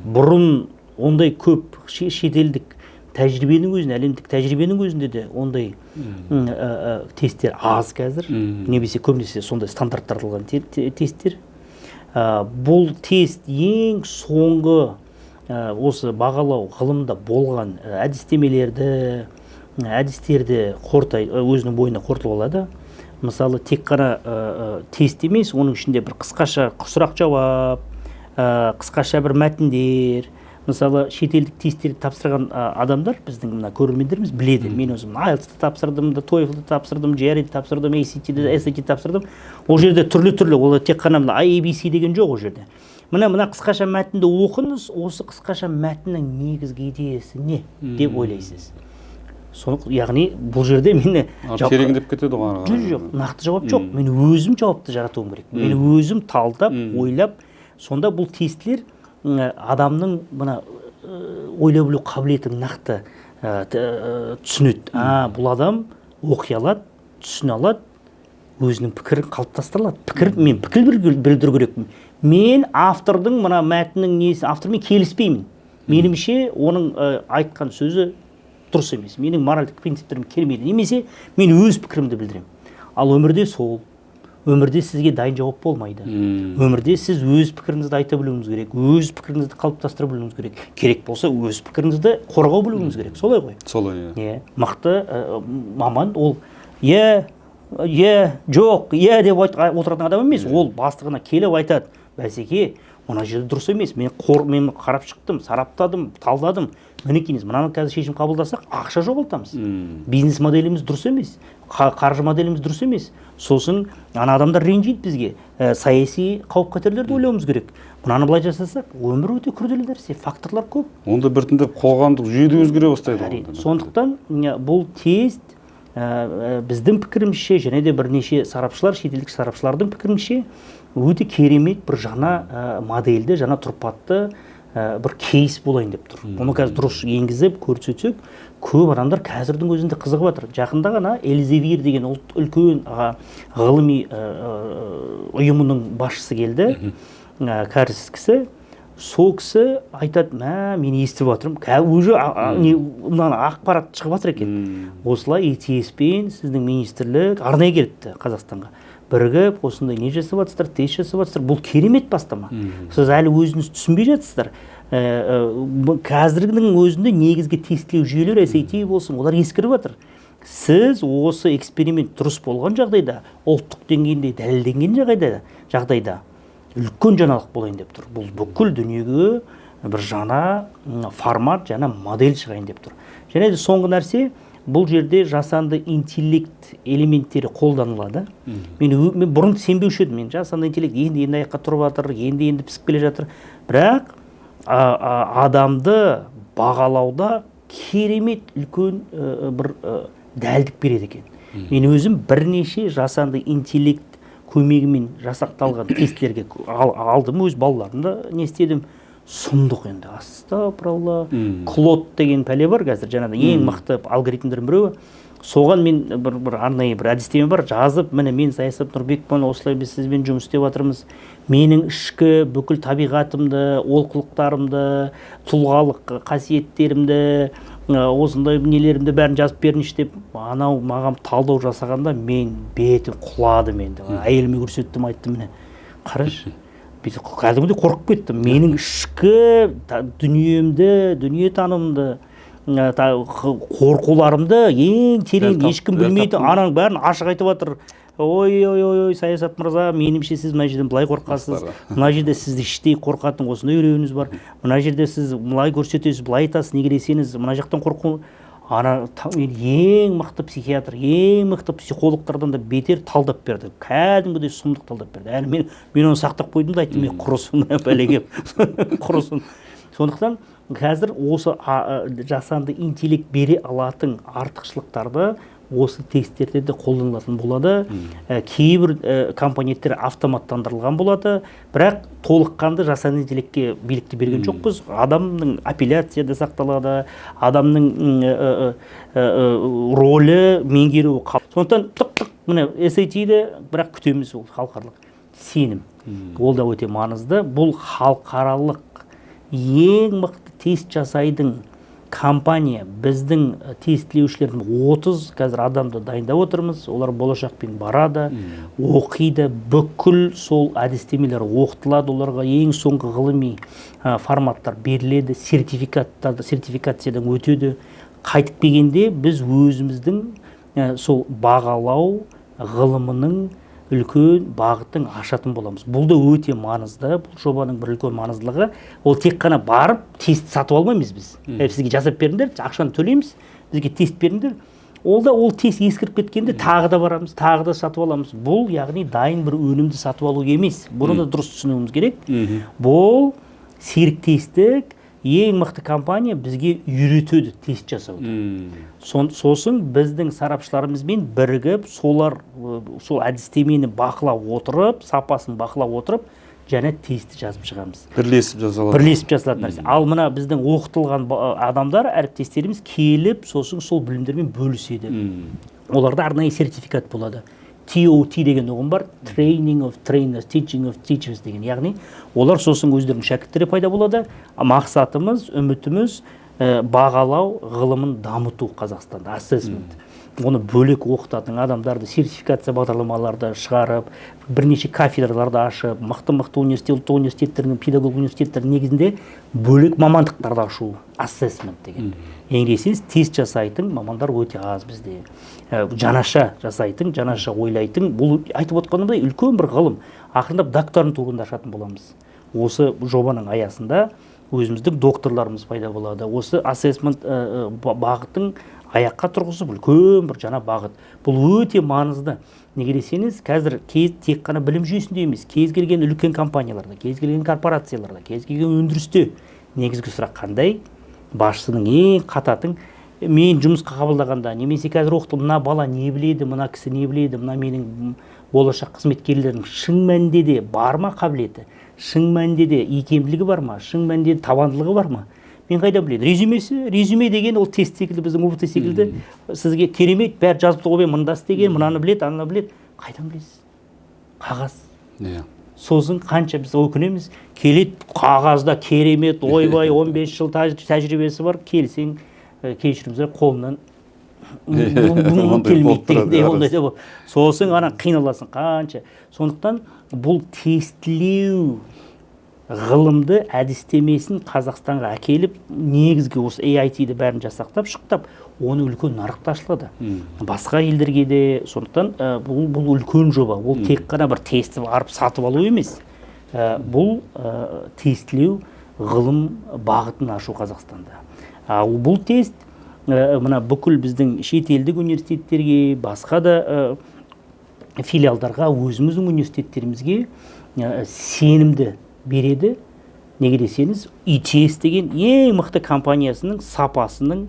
Бұрын ондай көп шетелдік тәжірибенің өзінде, әлемдік тәжірибенің өзінде де ондай тесттер аз қазір немесе көбінесе сондай стандартталған тесттер. Бұл тест ең соңғы осы бағалау ғылымда болған әдістемелерді, әдістерді қорытай, өзінің бойына қорытып алады. Мысалы, тек қана тест емес, оның ішінде бір қысқаша сұрақ жауап, қысқаша бір мәтіндер. Мысалы, шетелдік тесттерді тапсырған адамдар, біздің мына көрермендеріміз біледі. Мен өзім IELTS-ты тапсырдым да, TOEFL-ды тапсырдым, GRE-ді тапсырдым, ACT-ді, SAT тапсырдым. Ол жерде түрлі түрлі, ол тек қана мына ABC деген жоқ. Ол жерде мына қысқаша мәтінді оқыңыз, осы қысқаша мәтіннің негізгі идеясы не деп ойлайсыз? Соны, яғни бұл жерде мені Тереңдеп кетеді ғой ары жоқ қарай. Жоқ, нақты жауап жоқ. Мен өзім жауапты жаратуым керек, мен өзім талдап, ойлап. Сонда бұл тестілер адамның мына ойлай білу қабілетін нақты түсінеді. Бұл адам оқи алады, түсіне алады, өзінің пікірін қалыптастыра алады. Пікір, мен пікір білдіру керекпін. Мен автордың мына мәтіннің несі, автормен келіспеймін, меніңше, оның айтқан сөзі дұрыс емес, менің моральдық принциптерім келмейді немесе мен өз пікірімді білдіремін. Ал өмірде сол, өмірде сізге дайын жауап болмайды. Өмірде сіз өз пікіріңізді айта білуіңіз керек, өз пікіріңізді қалыптастыра білуіңіз керек, керек болса, өз пікіріңізді қорғау білуіңіз керек. Солай ғой? Солай, иә. Иә, мықты маман ол иә, иә, жоқ, иә деп отыратын адам емес. Ол бастығына келіп айтады: бәсеке, мына жерде дұрыс емес, мен қарап шықтым, сараптадым, талдадым, мінекейіңіз, мынаны қазір шешім қабылдасақ, ақша жоғалтамыз, бизнес моделіміз дұрыс емес, қаржы моделіміз дұрыс емес, сосын ана адамдар ренжиді бізге, саяси қауіп қатерлерді ойлауымыз керек, мынаны былай жасасақ. Өмір өте күрделі нәрсе, факторлар көп. Онда біртіндеп қоғамдық жүйе де өзгере бастайды ғой Әрине. онда. Сондықтан бұл тест біздің пікірімізше және де бірнеше сарапшылар, шетелдік сарапшылардың пікірінше, өте керемет бір жаңа модельді, жаңа тұрпатты бір кейс болайын деп тұр. Бұны қазір дұрыс енгізіп көрсетсек, көп адамдар қазірдің өзінде қызығып жатыр. Жақында ғана Эльзевир деген ұлт, үлкен ғылыми ұйымының басшысы келді, кәріс кісі. Сол кісі айтады: мә, мен естіп жатырмын, уже не, мынаны ақпарат шығып жатыр екен. Осылай ETS пен сіздің министрлік арнайы келіпті Қазақстанға, бірігіп осындай не жасап жатсыздар, тест жасап жатсыздар, бұл керемет бастама. Сіз әлі өзіңіз түсінбей жатсыздар. Қазіргінің өзінде негізгі тестілеу жүйелері, SAT болсын, олар ескіріп жатыр. Сіз осы эксперимент дұрыс болған жағдайда, ұлттық деңгейде дәлелденген жағдайда үлкен жаңалық болайын деп тұр. Бұл бүкіл дүниеге бір жаңа формат, жаңа модель шығайын деп тұр. Және де соңғы нәрсе: бұл жерде жасанды интеллект элементтері қолданылады. Мен бұрын сенбеуші едім, мен жасанды интеллект енді енді аяққа тұрып жатыр, енді енді пісіп келе жатыр. Бірақ адамды бағалауда керемет үлкен бір дәлдік береді екен. Мен өзім бірнеше жасанды интеллект көмегімен жасақталған тестілерге алдым, өз балаларымды не істедім. Сұмдық енді, астапыралла. Клод деген пәле бар қазір, жаңағыдай ең мықты алгоритмдердің біреуі. Соған мен бір арнайы бір әдістеме бар, жазып, міне мен Саясат Нұрбекпін, осылай біз сізбен жұмыс істеп жатырмыз. Менің ішкі бүкіл табиғатымды, олқылықтарымды, тұлғалық қасиеттерімді, осындай нелерімді бәрін жазып беріңізші деп, анау маған талдау жасағанда мен бетім құладым енді. Әйеліме көрсеттім, айттым, міне қарашы. Бүйтіп кәдімгідей қорқып кеттім. Менің ішкі дүниемді, дүниетанымды, қорқуларымды ең терең ешкім білмейді, ананың бәрін ашық айтып жатыр. Ой, ой, ой, ой, Саясат мырза, меніңше сіз мына жерден былай қорқасыз, мына жерде сізді іштей қорқатын осындай үрейіңіз бар, мына жерде сіз былай көрсетесіз, былай айтасыз, неге десеңіз мына жақтан қорқу. Ана ең мықты психиатр, ең мықты психологтардан да бетер талдап берді, кәдімгідей сұмдық талдап берді. Әлі мен оны сақтап қойдым да айттым, мен құрысын бәлеге, құрысын. Сондықтан қазір осы жасанды интеллект бере алатын артықшылықтарды осы тесттерде де қолданылатын болады. Кейбір компоненттер автоматтандырылған болады, бірақ толыққанды жасанды интеллектке билікті берген жоқпыз. Адамның апелляция да сақталады, адамның ролі меңгеруі. Сондықтан тық-тық міне SAT-ді бірақ күтеміз, ол халықаралық сенім. Ол да өте маңызды. Бұл халықаралық ең мықты тест жасайтын компания, біздің тестілеушілердің 30 қазір адамды дайындап отырмыз. Олар болашақпен барады, оқиды, бүкіл сол әдістемелер оқытылады, оларға ең соңғы ғылыми форматтар беріледі, сертификациядан өтеді. Қайтып келгенде біз өзіміздің сол бағалау ғылымының үлкен бағытын ашатын боламыз. Бұл да өте маңызды. Бұл жобаның бір үлкен маңыздылығы, ол тек қана барып тест сатып алмаймыз біз. Сізге жасап беріңдер, ақшаны төлейміз, бізге тест беріңдер. Ол да ол тест ескіріп кеткенде тағы да барамыз, тағы да сатып аламыз. Бұл яғни дайын бір өнімді сатып алу емес. Бұны да дұрыс түсінуіміз керек. Бұл серіктестік, ең мықты компания бізге үйретеді тест жасауды. Сосын біздің сарапшыларымызбен бірігіп, солар сол әдістемені бақылап отырып, сапасын бақылап отырып, және тестті жазып шығамыз. Бірлесіп жасалады. Бірлесіп жасалатын нәрсе. Ал мына біздің оқытылған адамдар, әріптестеріміз келіп, сосын сол білімдермен бөліседі. Оларда арнайы сертификат болады. TOT деген ұғым бар, Training of Trainers, Teaching of Teachers деген. Яғни олар сосын өздерінің шәкірттері пайда болады. Мақсатымыз, үмітіміз бағалау ғылымын дамыту Қазақстанда, assessment. Оны бөлек оқытатын адамдарды, сертификация бағдарламаларды шығарып, бірнеше кафедраларды ашып, мықты-мықты университет, ұлттық университеттердің, педагог университеттердің негізінде бөлек мамандықтарды ашу, assessment деген. Ең десеңіз, тест жасайтын мамандар өте аз бізде. Жаңаша жасайтын, жаңаша ойлайтын, бұл айтып отқанымдай үлкен бір ғылым. Ақырындап докторантураны ашатын боламыз. Осы жобаның аясында өзіміздің докторларымыз пайда болады. Осы assessment бағытын аяққа тұрғызып, үлкен бір жаңа бағыт. Бұл өте маңызды. Неге десеңіз, қазір тек қана білім жүйесінде емес, кез келген үлкен компанияларда, кез келген корпорацияларда, кез келген өндірісте негізгі сұрақ қандай? Басшысының ең қататын, мен жұмысқа қабылдағанда, немесе қазір оқытып, мына бала не біледі, мына кісі не біледі, мына менің болашақ қызметкерлерім шын мәнінде де бар ма қабілеті, шын мәнінде де икемділігі бар ма, шын мәнінде де табандылығы бар ма? Мен қайда білейін? Резюмесі, резюме деген ол тест секілді, біздің ҰБТ секілді. Сізге керемет бәрі жазып тұр ғой, мында істеген, мынаны біледі, ананы біледі. Қайдан білесіз? Қағаз. Сосын қанша біз өкінеміз, келеді қағазда керемет, ойбай, 15 жыл тәжірибесі бар, келсең, кешірім сұрап, қолынан Ондай болып келмейді тұрады, дегендей, ондай рас. да болып. Сосын ана қиналасың қанша. Сондықтан бұл тестілеу ғылымды әдістемесін Қазақстанға әкеліп, негізгі осы AIT-ді бәрін жасақтап, шықтап, оны үлкен нарықта ашылады. Басқа елдерге де. Сондықтан бұл үлкен жоба. Ол тек қана бір тестті барып сатып алу емес. Бұл тестілеу ғылым бағытын ашу Қазақстанда. Ал бұл тест мына бүкіл біздің шетелдік университеттерге, басқа да филиалдарға, өзіміздің университеттерімізге сенімді береді. Неге десеңіз, ETS деген ең мықты компаниясының сапасының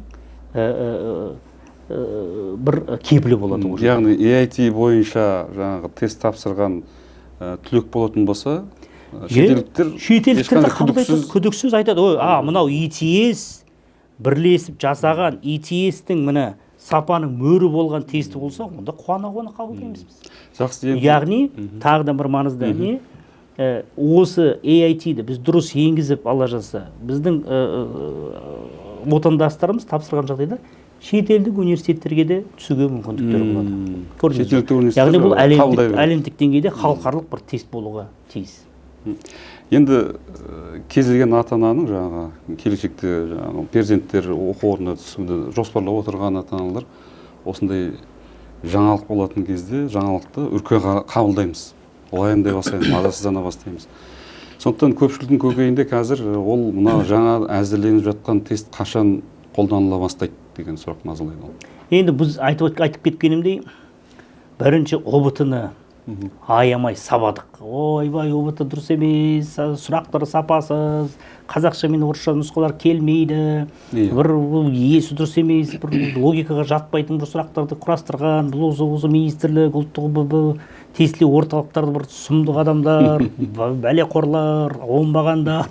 бір кепілі болады ол жерде. Яғни AIT бойынша жаңағы тест тапсырған түлек болатын болса, Шетелдіктер шетелдіктер де қабылдайды, күдіксіз айтады. Ой, мынау ETS бірлесіп жасаған, ETS-тің міне сапаның мөрі болған тесті болса, онда қуана-қуана қабылдаймыз біз. Жақсы. Енді яғни тағы да бір маңызды не, осы AIT-ді біз дұрыс енгізіп, Алла жазса, біздің отандастарымыз тапсырған жағдайда шетелдік университеттерге де түсуге мүмкіндіктері болады. Көрдіңіз бе? Шетелдік университеттер Яғни бұл қабылдай әлемдік, береді. әлемдік деңгейде халықаралық бір тест болуға тиіс. Енді кез келген ата ананың жаңағы келешекте жаңағы перзенттері оқу орнына түсуді жоспарлап отырған ата аналар осындай жаңалық болатын кезде жаңалықты үрке қабылдаймыз, уайымдай бастаймыз, мазасыздана бастаймыз. Сондықтан көпшіліктің көкейінде қазір ол мына жаңа әзірленіп жатқан тест қашан қолданыла бастайды деген сұрақ мазалайды ол. Енді біз айтып кеткенімдей, бірінші ҰБТ-ны аямай сабадық. Ойбай, ҰБТ дұрыс емес, сұрақтары сапасыз, қазақша мен орысша нұсқалар келмейді, бір бұл иесі дұрыс емес, бір логикаға жатпайтын бір сұрақтарды құрастырған, бұл осы министрлік, ұлттық тестілеу орталықтары бір сұмдық адамдар, бәлеқорлар, оңбағандар.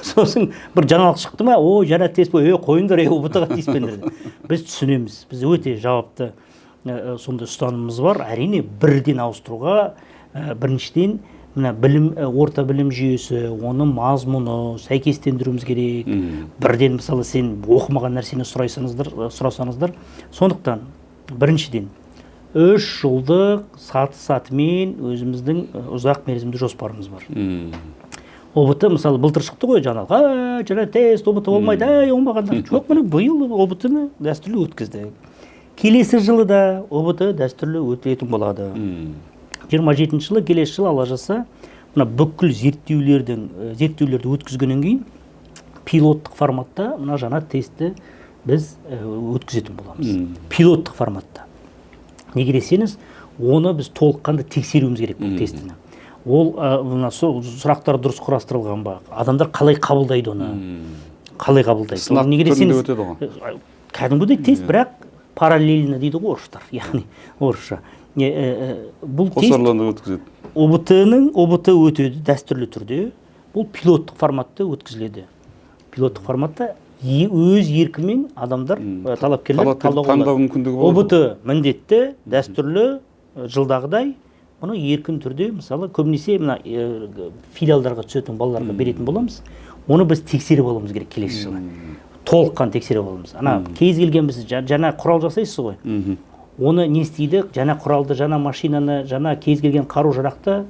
Сосын бір жаңалық шықты ма, ой, жаңа тест, ей, қойыңдар, ей, ҰБТ-ға тиіспеңдер деп. Біз түсінеміз, біз өте жауапты, сондай ұстанымымыз бар. Әрине, бірден ауыстыруға, біріншіден, мына білім, орта білім жүйесі, оның мазмұны сәйкестендіруіміз керек. Бірден, мысалы, сен оқымаған нәрсені сұрасаңыздар, сондықтан біріншіден 3 жылдық саты-сатымен өзіміздің ұзақ мерзімді жоспарымыз бар. ҰБТ, мысалы, былтыр шықты ғой жаңалық, жаңа тест, ҰБТ болмайды, әй, оңбағандар. Жоқ, міне биыл ҰБТ-ны дәстүрлі өткізді. Келесі жылы да ҰБТ дәстүрлі өтілетін болады. 27 жылы, келесі жылы, Алла жазса, мына бүкіл зерттеулерді өткізгеннен кейін пилоттық форматта мына жаңа тестті біз өткізетін боламыз. Пилоттық форматта. Неге десеңіз, оны біз толыққанды тексеруіміз керек бұл тестіні. Ол, мына сұрақтар дұрыс құрастырылған ба? Адамдар қалай қабылдайды оны? Қалай қабылдайды? Сынақ Неге түрінде десеңіз, өтеді ғой. Кәдімгідей тест, бірақ параллельно дейді ғой орыстар, яғни орысша. Бұл тест Қосарланып өткізеді. ҰБТ өтеді дәстүрлі түрде. Бұл пилоттық форматта өткізіледі. Пилоттық форматта өз еркімен адамдар, талапкерлер Талапкер таңдауға таңдау болады. мүмкіндігі болады. ҰБТ міндетті, дәстүрлі, жылдағыдай. Бұны еркін түрде, мысалы, көбінесе мына филиалдарға түсетін балаларға беретін боламыз. Оны біз тексеріп алуымыз керек келесі жылы. Толыққан тексеріп аламыз. Ана кез келген біз жаңа құрал жасайсыз ғой. Оны не істейді? Жаңа құралды, жаңа машинаны, жаңа кез келген қару-жарақты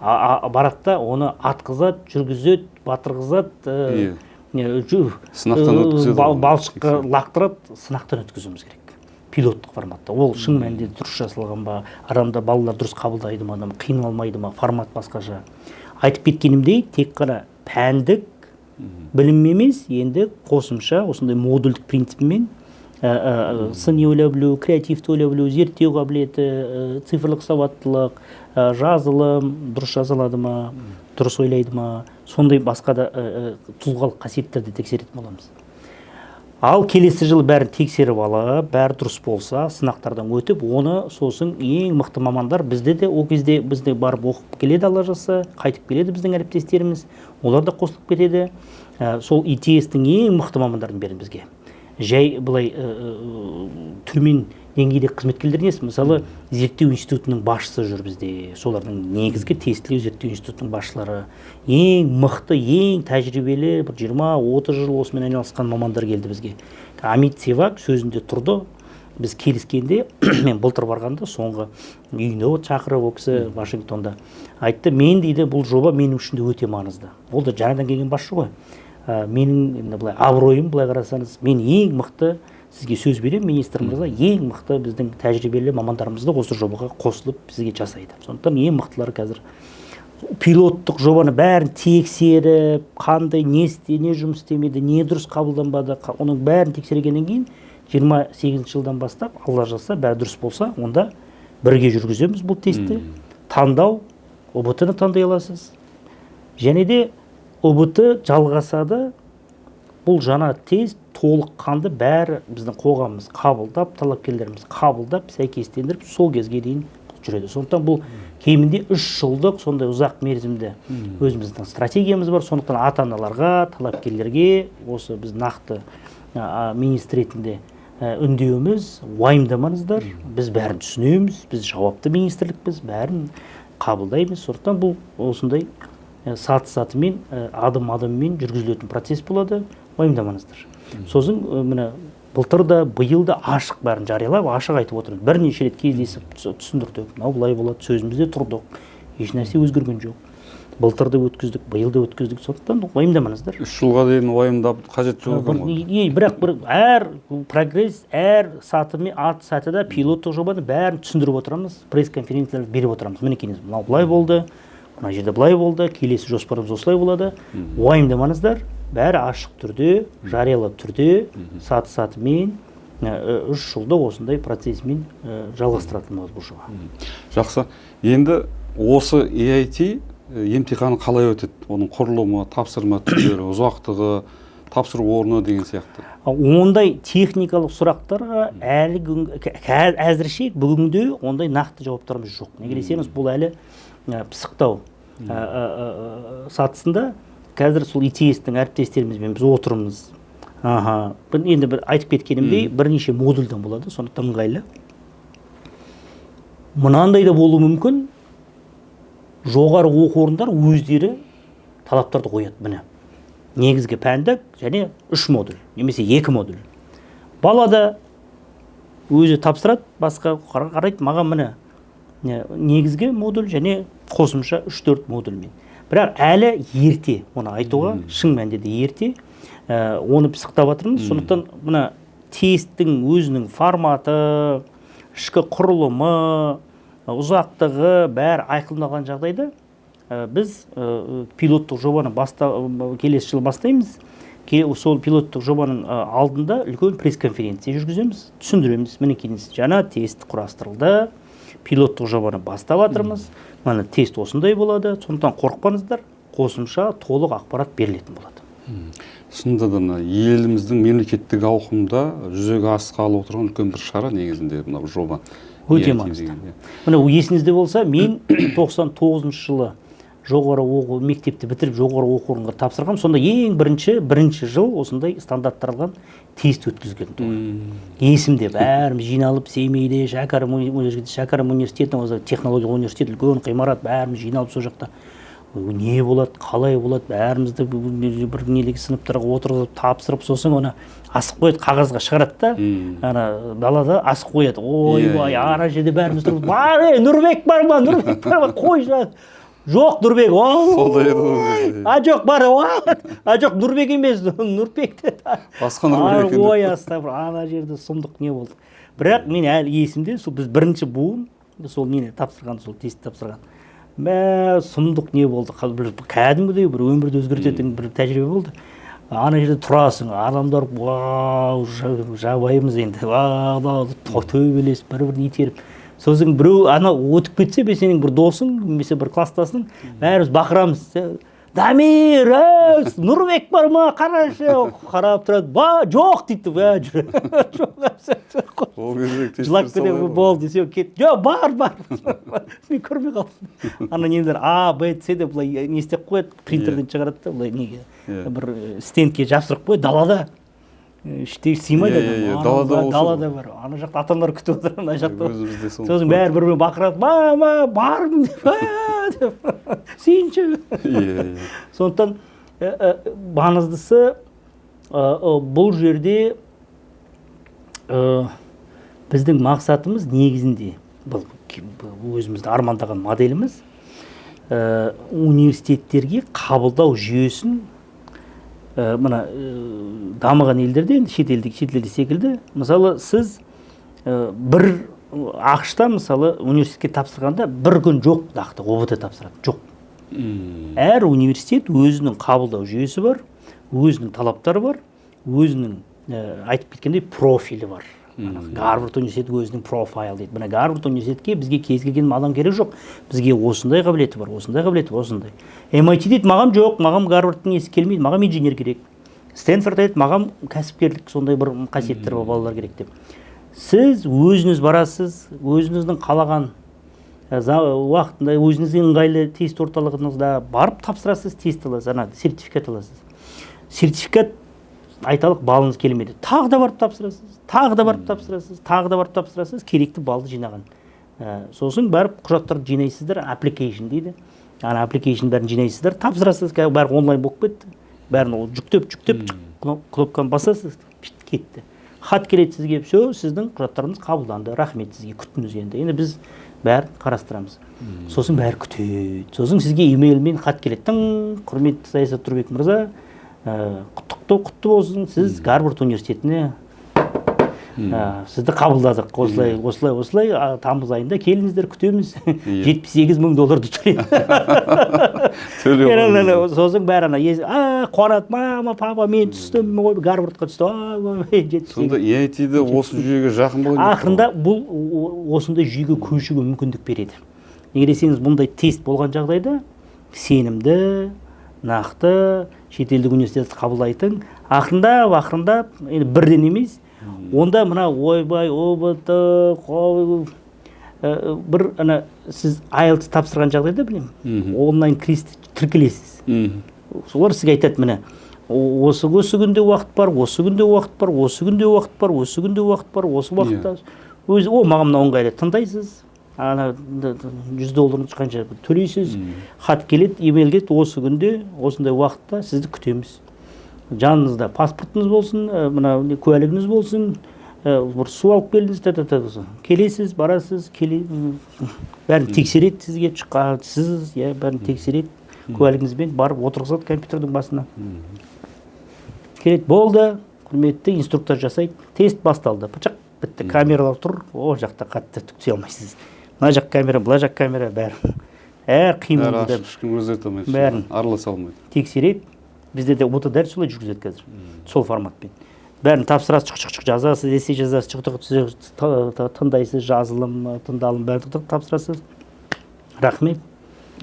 барады да, оны атқызады, жүргізеді, батырғызады, Сынақтан өткізеді оны. балшыққа Тексеріп. лақтырады, сынақтан өткізуіміз керек. Пилоттық форматта. Ол шын мәнінде дұрыс жасалған ба, адамдар, балалар дұрыс қабылдайды ма, адам қиналмайды ма, формат басқаша. Айтып кеткенімдей, тек қана пәндік білім емес, енді қосымша осындай модульдік принципімен, сыни ойлай білу, креативті ойлай білу, зерттеу қабілеті, цифрлық сауаттылық, жазылым, дұрыс жаза алады ма, дұрыс ойлайды ма, сондай басқа да, тұлғалық қасиеттерді тексеретін боламыз. Ал келесі жылы бәрін тексеріп алып, бәрі дұрыс болса, сынақтардан өтіп, оны сосын ең мықты мамандар бізде де ол кезде бізде барып оқып келеді, Алла жазса, қайтып келеді біздің әріптестеріміз, олар да қосылып кетеді. Сол ETS-тің ең мықты мамандарын берді бізге. Жай былай, төмен деңгейде қызметкерлер емес, мысалы, зерттеу институтының басшысы жүр бізде, солардың негізгі тестілеу зерттеу институтының басшылары, ең мықты, ең тәжірибелі, бір 20-30 жыл осымен айналысқан мамандар келді бізге. Амит Севак сөзінде тұрды, біз келіскенде, мен былтыр барғанда соңғы үйіне шақырып ол кісі Вашингтонда айтты, мен дейді, бұл жоба менің үшін де өте маңызды. Ол да жаңадан келген басшы ғой. Менің енді былай абыройым, былай қарасаңыз, мен ең мықты, сізге сөз беремін, министр мырза, ең мықты біздің тәжірибелі мамандарымызды осы жобаға қосылып бізге жасайды. Сондықтан ең мықтылары қазір пилоттық жобаны бәрін тексеріп, қандай не істе, не жұмыс істемеді, не дұрыс қабылданбады, оның бәрін тексергеннен кейін 28 жылдан бастап, Алла жазса, бәрі дұрыс болса, онда бірге жүргіземіз бұл тестті. Таңдау, ҰБТ-ны таңдай аласыз. Және де ҰБТ жалғасады. Бұл жаңа тест толыққанды бәрі біздің қоғамымыз қабылдап, талапкерлеріміз қабылдап, сәйкестендіріп, сол кезге дейін жүреді. Сондықтан бұл кемінде 3 жылдық сондай ұзақ мерзімді өзіміздің стратегиямыз бар. Сондықтан ата-аналарға, талапкерлерге осы біз нақты министр ретінде үндеуіміз: уайымдамаңыздар, біз бәрін түсінеміз, біз жауапты министрлікпіз, бәрін қабылдаймыз. Сондықтан бұл осындай саты-сатымен, адым-адыммен жүргізілетін процесс болады, уайымдамаңыздар. Сосын міне, былтыр да, биыл да ашық бәрін жариялап, ашық айтып отырмыз. Бірнеше рет кездесіп түсіндірдік, мынау былай болады, сөзімізде тұрдық, ешнәрсе өзгерген жоқ. Былтыр да өткіздік, биыл да өткіздік, сондықтан уайымдамаңыздар. 3 жылға дейін уайымдап қажет жоқ екен ғой. Бірақ бір әр прогресс, әр сатымен, ат сатыда пилоттық жобаны бәрін түсіндіріп отырамыз, пресс-конференциялар беріп отырамыз. Мінекейіңіз, мынау былай болды, мына жерде былай болды, келесі жоспарымыз осылай болады. Уайымдамаңыздар, бәрі ашық түрде, жариялы түрде, саты сатымен 3 жылда осындай процесмен жалғастыратын болады бұл жоба. Жақсы. Енді осы EIT емтиханы қалай өтеді? Оның құрылымы, тапсырма түрлері, ұзақтығы, тапсыру орны деген сияқты. Ондай техникалық сұрақтарға әлі әзірше бүгінде ондай нақты жауаптарымыз жоқ. Неге десеңіз, бұл әлі пысықтау сатысында. Қазір сол ИТС-тің әріптестерімізбен біз отырмыз. Аха, енді бір айтып кеткенімдей, бірнеше модульдан болады, сондықтан ыңғайлы. Мынандай да болуы мүмкін: жоғары оқу орындары өздері талаптарды қояды. Міне, негізгі пәндік және 3 модуль немесе 2 модуль. Бала да өзі тапсырады, басқа қарайды, маған міне негізгі модуль және қосымша 3-4 модульмен. Бірақ әлі ерте оны айтуға, шын мәнінде де ерте. Оны пысықтап жатырмыз. Сондықтан мына тесттің өзінің форматы, ішкі құрылымы, ұзақтығы бәрі айқындалған жағдайда біз пилоттық жобаны келесі жылы бастаймыз. Сол пилоттық жобаның алдында үлкен пресс-конференция жүргіземіз, түсіндіреміз. Мінекейіңіз, жаңа тест құрастырылды, пилоттық жобаны бастап жатырмыз, мына тест осындай болады, сондықтан қорықпаңыздар, қосымша толық ақпарат берілетін болады. Шынында да мына еліміздің мемлекеттік ауқымда жүзеге асқалы отырған үлкен бір шара негізінде мынау жоба. Өте EIT маңызды. деген, иә. Міне, есіңізде болса, мен 99 жылы жоғары оқу мектепті бітіріп, жоғары оқу орнына тапсырғам. Сонда ең бірінші жыл осындай стандартталған тест өткізген тұғын. Есімде, бәріміз жиналып Семейде, Шәкәрім университеті, Шәкәрім университетінің өзі технологиялық университет, үлкен ғимарат, бәріміз жиналып сол жақта не болады, қалай болады, бәрімізді бір нелегі сыныптарға отырғызып тапсырып, сосын оны асып қояды, қағазға шығарады да, ана далада асып қояды. Ойбай, ана жерде бәріміз тұрып, бар, ей, Нұрбек бар ма, Нұрбек бар ма, қой, жоқ, Нұрбек, о, Сондай еді ғой ол кезде. А, жоқ, бар, о, а, жоқ, Нұрбек емес, Нұрбек деді. Басқа Нұрбек екен деп. Ой, астағфирулла, ана жерде сұмдық не болды. Бірақ мен әлі есімде, сол біз бірінші буын, сол нені тапсырған, сол тест тапсырған. Мә, сұмдық не болды, бір кәдімгідей бір өмірді өзгертетін бір тәжірибе болды. Ана жерде тұрасың, адамдар, вау, жабайымыз енді, вау, төбелесіп, бір-бірін итеріп. Сосын біреу ана өтіп кетсе, бе, сенің бір досың, немесе бір класстасың, бәріміз бақырамыз. Дамир, Нұрбек бар ма, қарашы, қарап тұрады, ба, жоқ дейді, бә, жоқ. Ол кезде тестер Жылап солай кетеді, ғой. болды десе, кет, жоқ, бар, бар. Мен көрмей қалдым. Ана нелер А, Б, С деп былай не істеп қояды, принтерден шығарады да, былай неге, бір стендке жапсырып қояды далада. Іште сыймайды адам. Ана Далада болса далада ғой. бар. Ана жақта ата аналар күтіп отыр, мына жақта. Өзіміз де соны Сосын көрдік. бәрі бір-бірін бақырады, мама, бардым деп, «А», деп. Сүйінші. Иә, иә. Сондықтан маңыздысы, бұл жерде біздің мақсатымыз негізінде бұл өзімізді армандаған моделіміз, университеттерге қабылдау жүйесін, мына дамыған елдерде, енді шетелде секілді, мысалы, сіз бір АҚШ-та, мысалы, университетке тапсырғанда бір күн жоқ нақты ҰБТ тапсырады, жоқ. Әр университет өзінің қабылдау жүйесі бар, өзінің талаптары бар, өзінің айтып кеткендей профилі бар. Ана Гарвард университеті өзінің профайл дейді. Міне, Гарвард университетке бізге кез келген адам керек жоқ, бізге осындай қабілеті бар, осындай қабілеті бар, осындай. MIT дейді, маған жоқ, маған Гарвардтың несі келмейді, маған инженер керек. Стэнфорд айтады, маған кәсіпкерлік сондай бір қасиеттері бар балалар керек деп. Сіз өзіңіз барасыз, өзіңіздің қалаған Уақытында өзіңізге ыңғайлы тест орталығыңызда барып тапсырасыз, тест аласыз, ана сертификат аласыз. Сертификат, айталық, балыңыз келмеді, тағы да барып тапсырасыз, тағы да барып тапсырасыз, тағы да барып тапсырасыз, керекті балды жинаған. Сосын барып құжаттарды жинайсыздар, application дейді. Ана application бәрін жинайсыздар, тапсырасыз, қазір бәрі онлайн болып кетті. Бәрін ол жүктеп, жүктеп, кнопканы басасыз, кетті. Хат келеді сізге, все, сіздің құжаттарыңыз қабылданды, рахмет сізге, күтіңіз енді. Енді біз бәрін қарастырамыз. Сосын бәрі күтеді. Сосын сізге имейлмен хат келеді. Тың, құрметті Саясат Тұрбек мырза, құтты болсын, сіз Гарвард университетіне сізді қабылдадық. Осылай, осылай, осылай, тамыз айында келіңіздер, күтеміз. 78 000 долларды төлейді. Төлеу. Сосын бәрі ана қуанады, мама, папа, мен түстім ғой, Гарвардқа түсті. Сонда EIT-де осы жүйеге жақын болайын деп тұр Ақырында бұл осындай жүйеге көшуге мүмкіндік береді. Неге десеңіз, бұндай тест болған жағдайда сенімді, нақты шетелдік университет қабылдайтын, ақырындап ақырындап, енді бірден емес. Онда мына ойбай, ҰБТ, бір ана сіз IELTS тапсырған жағдайда, білемін, онлайн тест тіркелесіз. Солар сізге айтады: міне, осы күнде уақыт бар, осы күнде уақыт бар, осы күнде уақыт бар, осы күнде уақыт бар, осы уақытта өзі, о, маған мынау ыңғайлы, тыңдайсыз, ана 100 доллар қанша төлейсіз, хат келеді, имейл келеді: осы күнде, осындай уақытта сізді күтеміз, жаныңызда паспортыңыз болсын, мына не, куәлігіңіз болсын, бір су алып келдіңіз, та, та, та, та. Келесіз, барасыз, келе, бәрін тексереді сізге, сіз, иә, бәрін тексереді, куәлігіңізбен барып отырғызады компьютердің басына. Келеді, болды, құрметті инструктор жасайды, тест басталды, пышақ, бітті, камералар тұр, ол жақта қатты түк түсе алмайсыз, мына жақ камера, мына жақ камера, бәрі, әр Бәрі қимылды ашық, ешкім өзгерте алмайды, бәрін. араласа алмайды. Тексереді. Бізде де ҰБТ дәл солай жүргізеді қазір, сол форматпен бәрін тапсырасыз, шық, шық, шық, жазасыз, эссе жазасыз, шық, шық, тыңдайсыз, жазылым, тыңдалым, бәрін тық, тық, тапсырасыз, рахмет.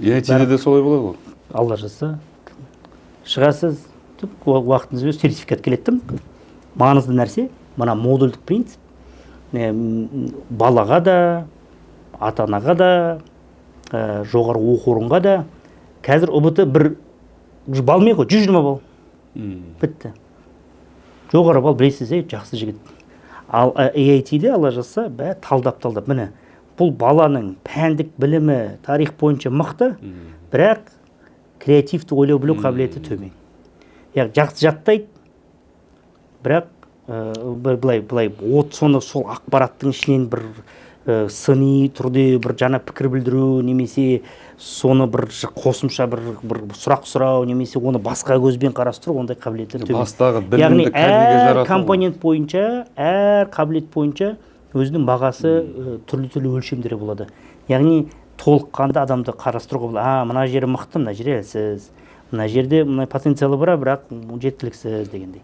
EIT-де де солай болады ғой? Алла жазса, шығасыз, түк, уақытыңызбен сертификат келеді. Тым маңызды нәрсе мына модульдік принцип. Балаға да, ата анаға да, жоғары оқу орынға да қазір ҰБТ бір уже балмен ғой, 120 балл, бітті, жоғары балл, білесіз, е, жақсы жігіт. Ал EIT-де, Алла жазса, бәрі талдап талдап, міне, бұл баланың пәндік білімі тарих бойынша мықты, бірақ креативті ойлау білу қабілеті төмен, яғни жақсы жаттайды, бірақ былай былай от соны сол ақпараттың ішінен бір сыни түрде бір жаңа пікір білдіру немесе соны бір қосымша бір сұрақ сұрау немесе оны басқа көзбен қарастыру, ондай қабілеті төмен. Бастағы Яғни білімді кәдеге әр жарату. компонент бойынша, әр қабілет бойынша өзінің бағасы, түрлі түрлі өлшемдері болады. Яғни толыққанды адамды қарастыруға болады: а, мына жері мықты, мына жері әлсіз, мына жерде мына потенциалы бар, бірақ жеткіліксіз дегендей.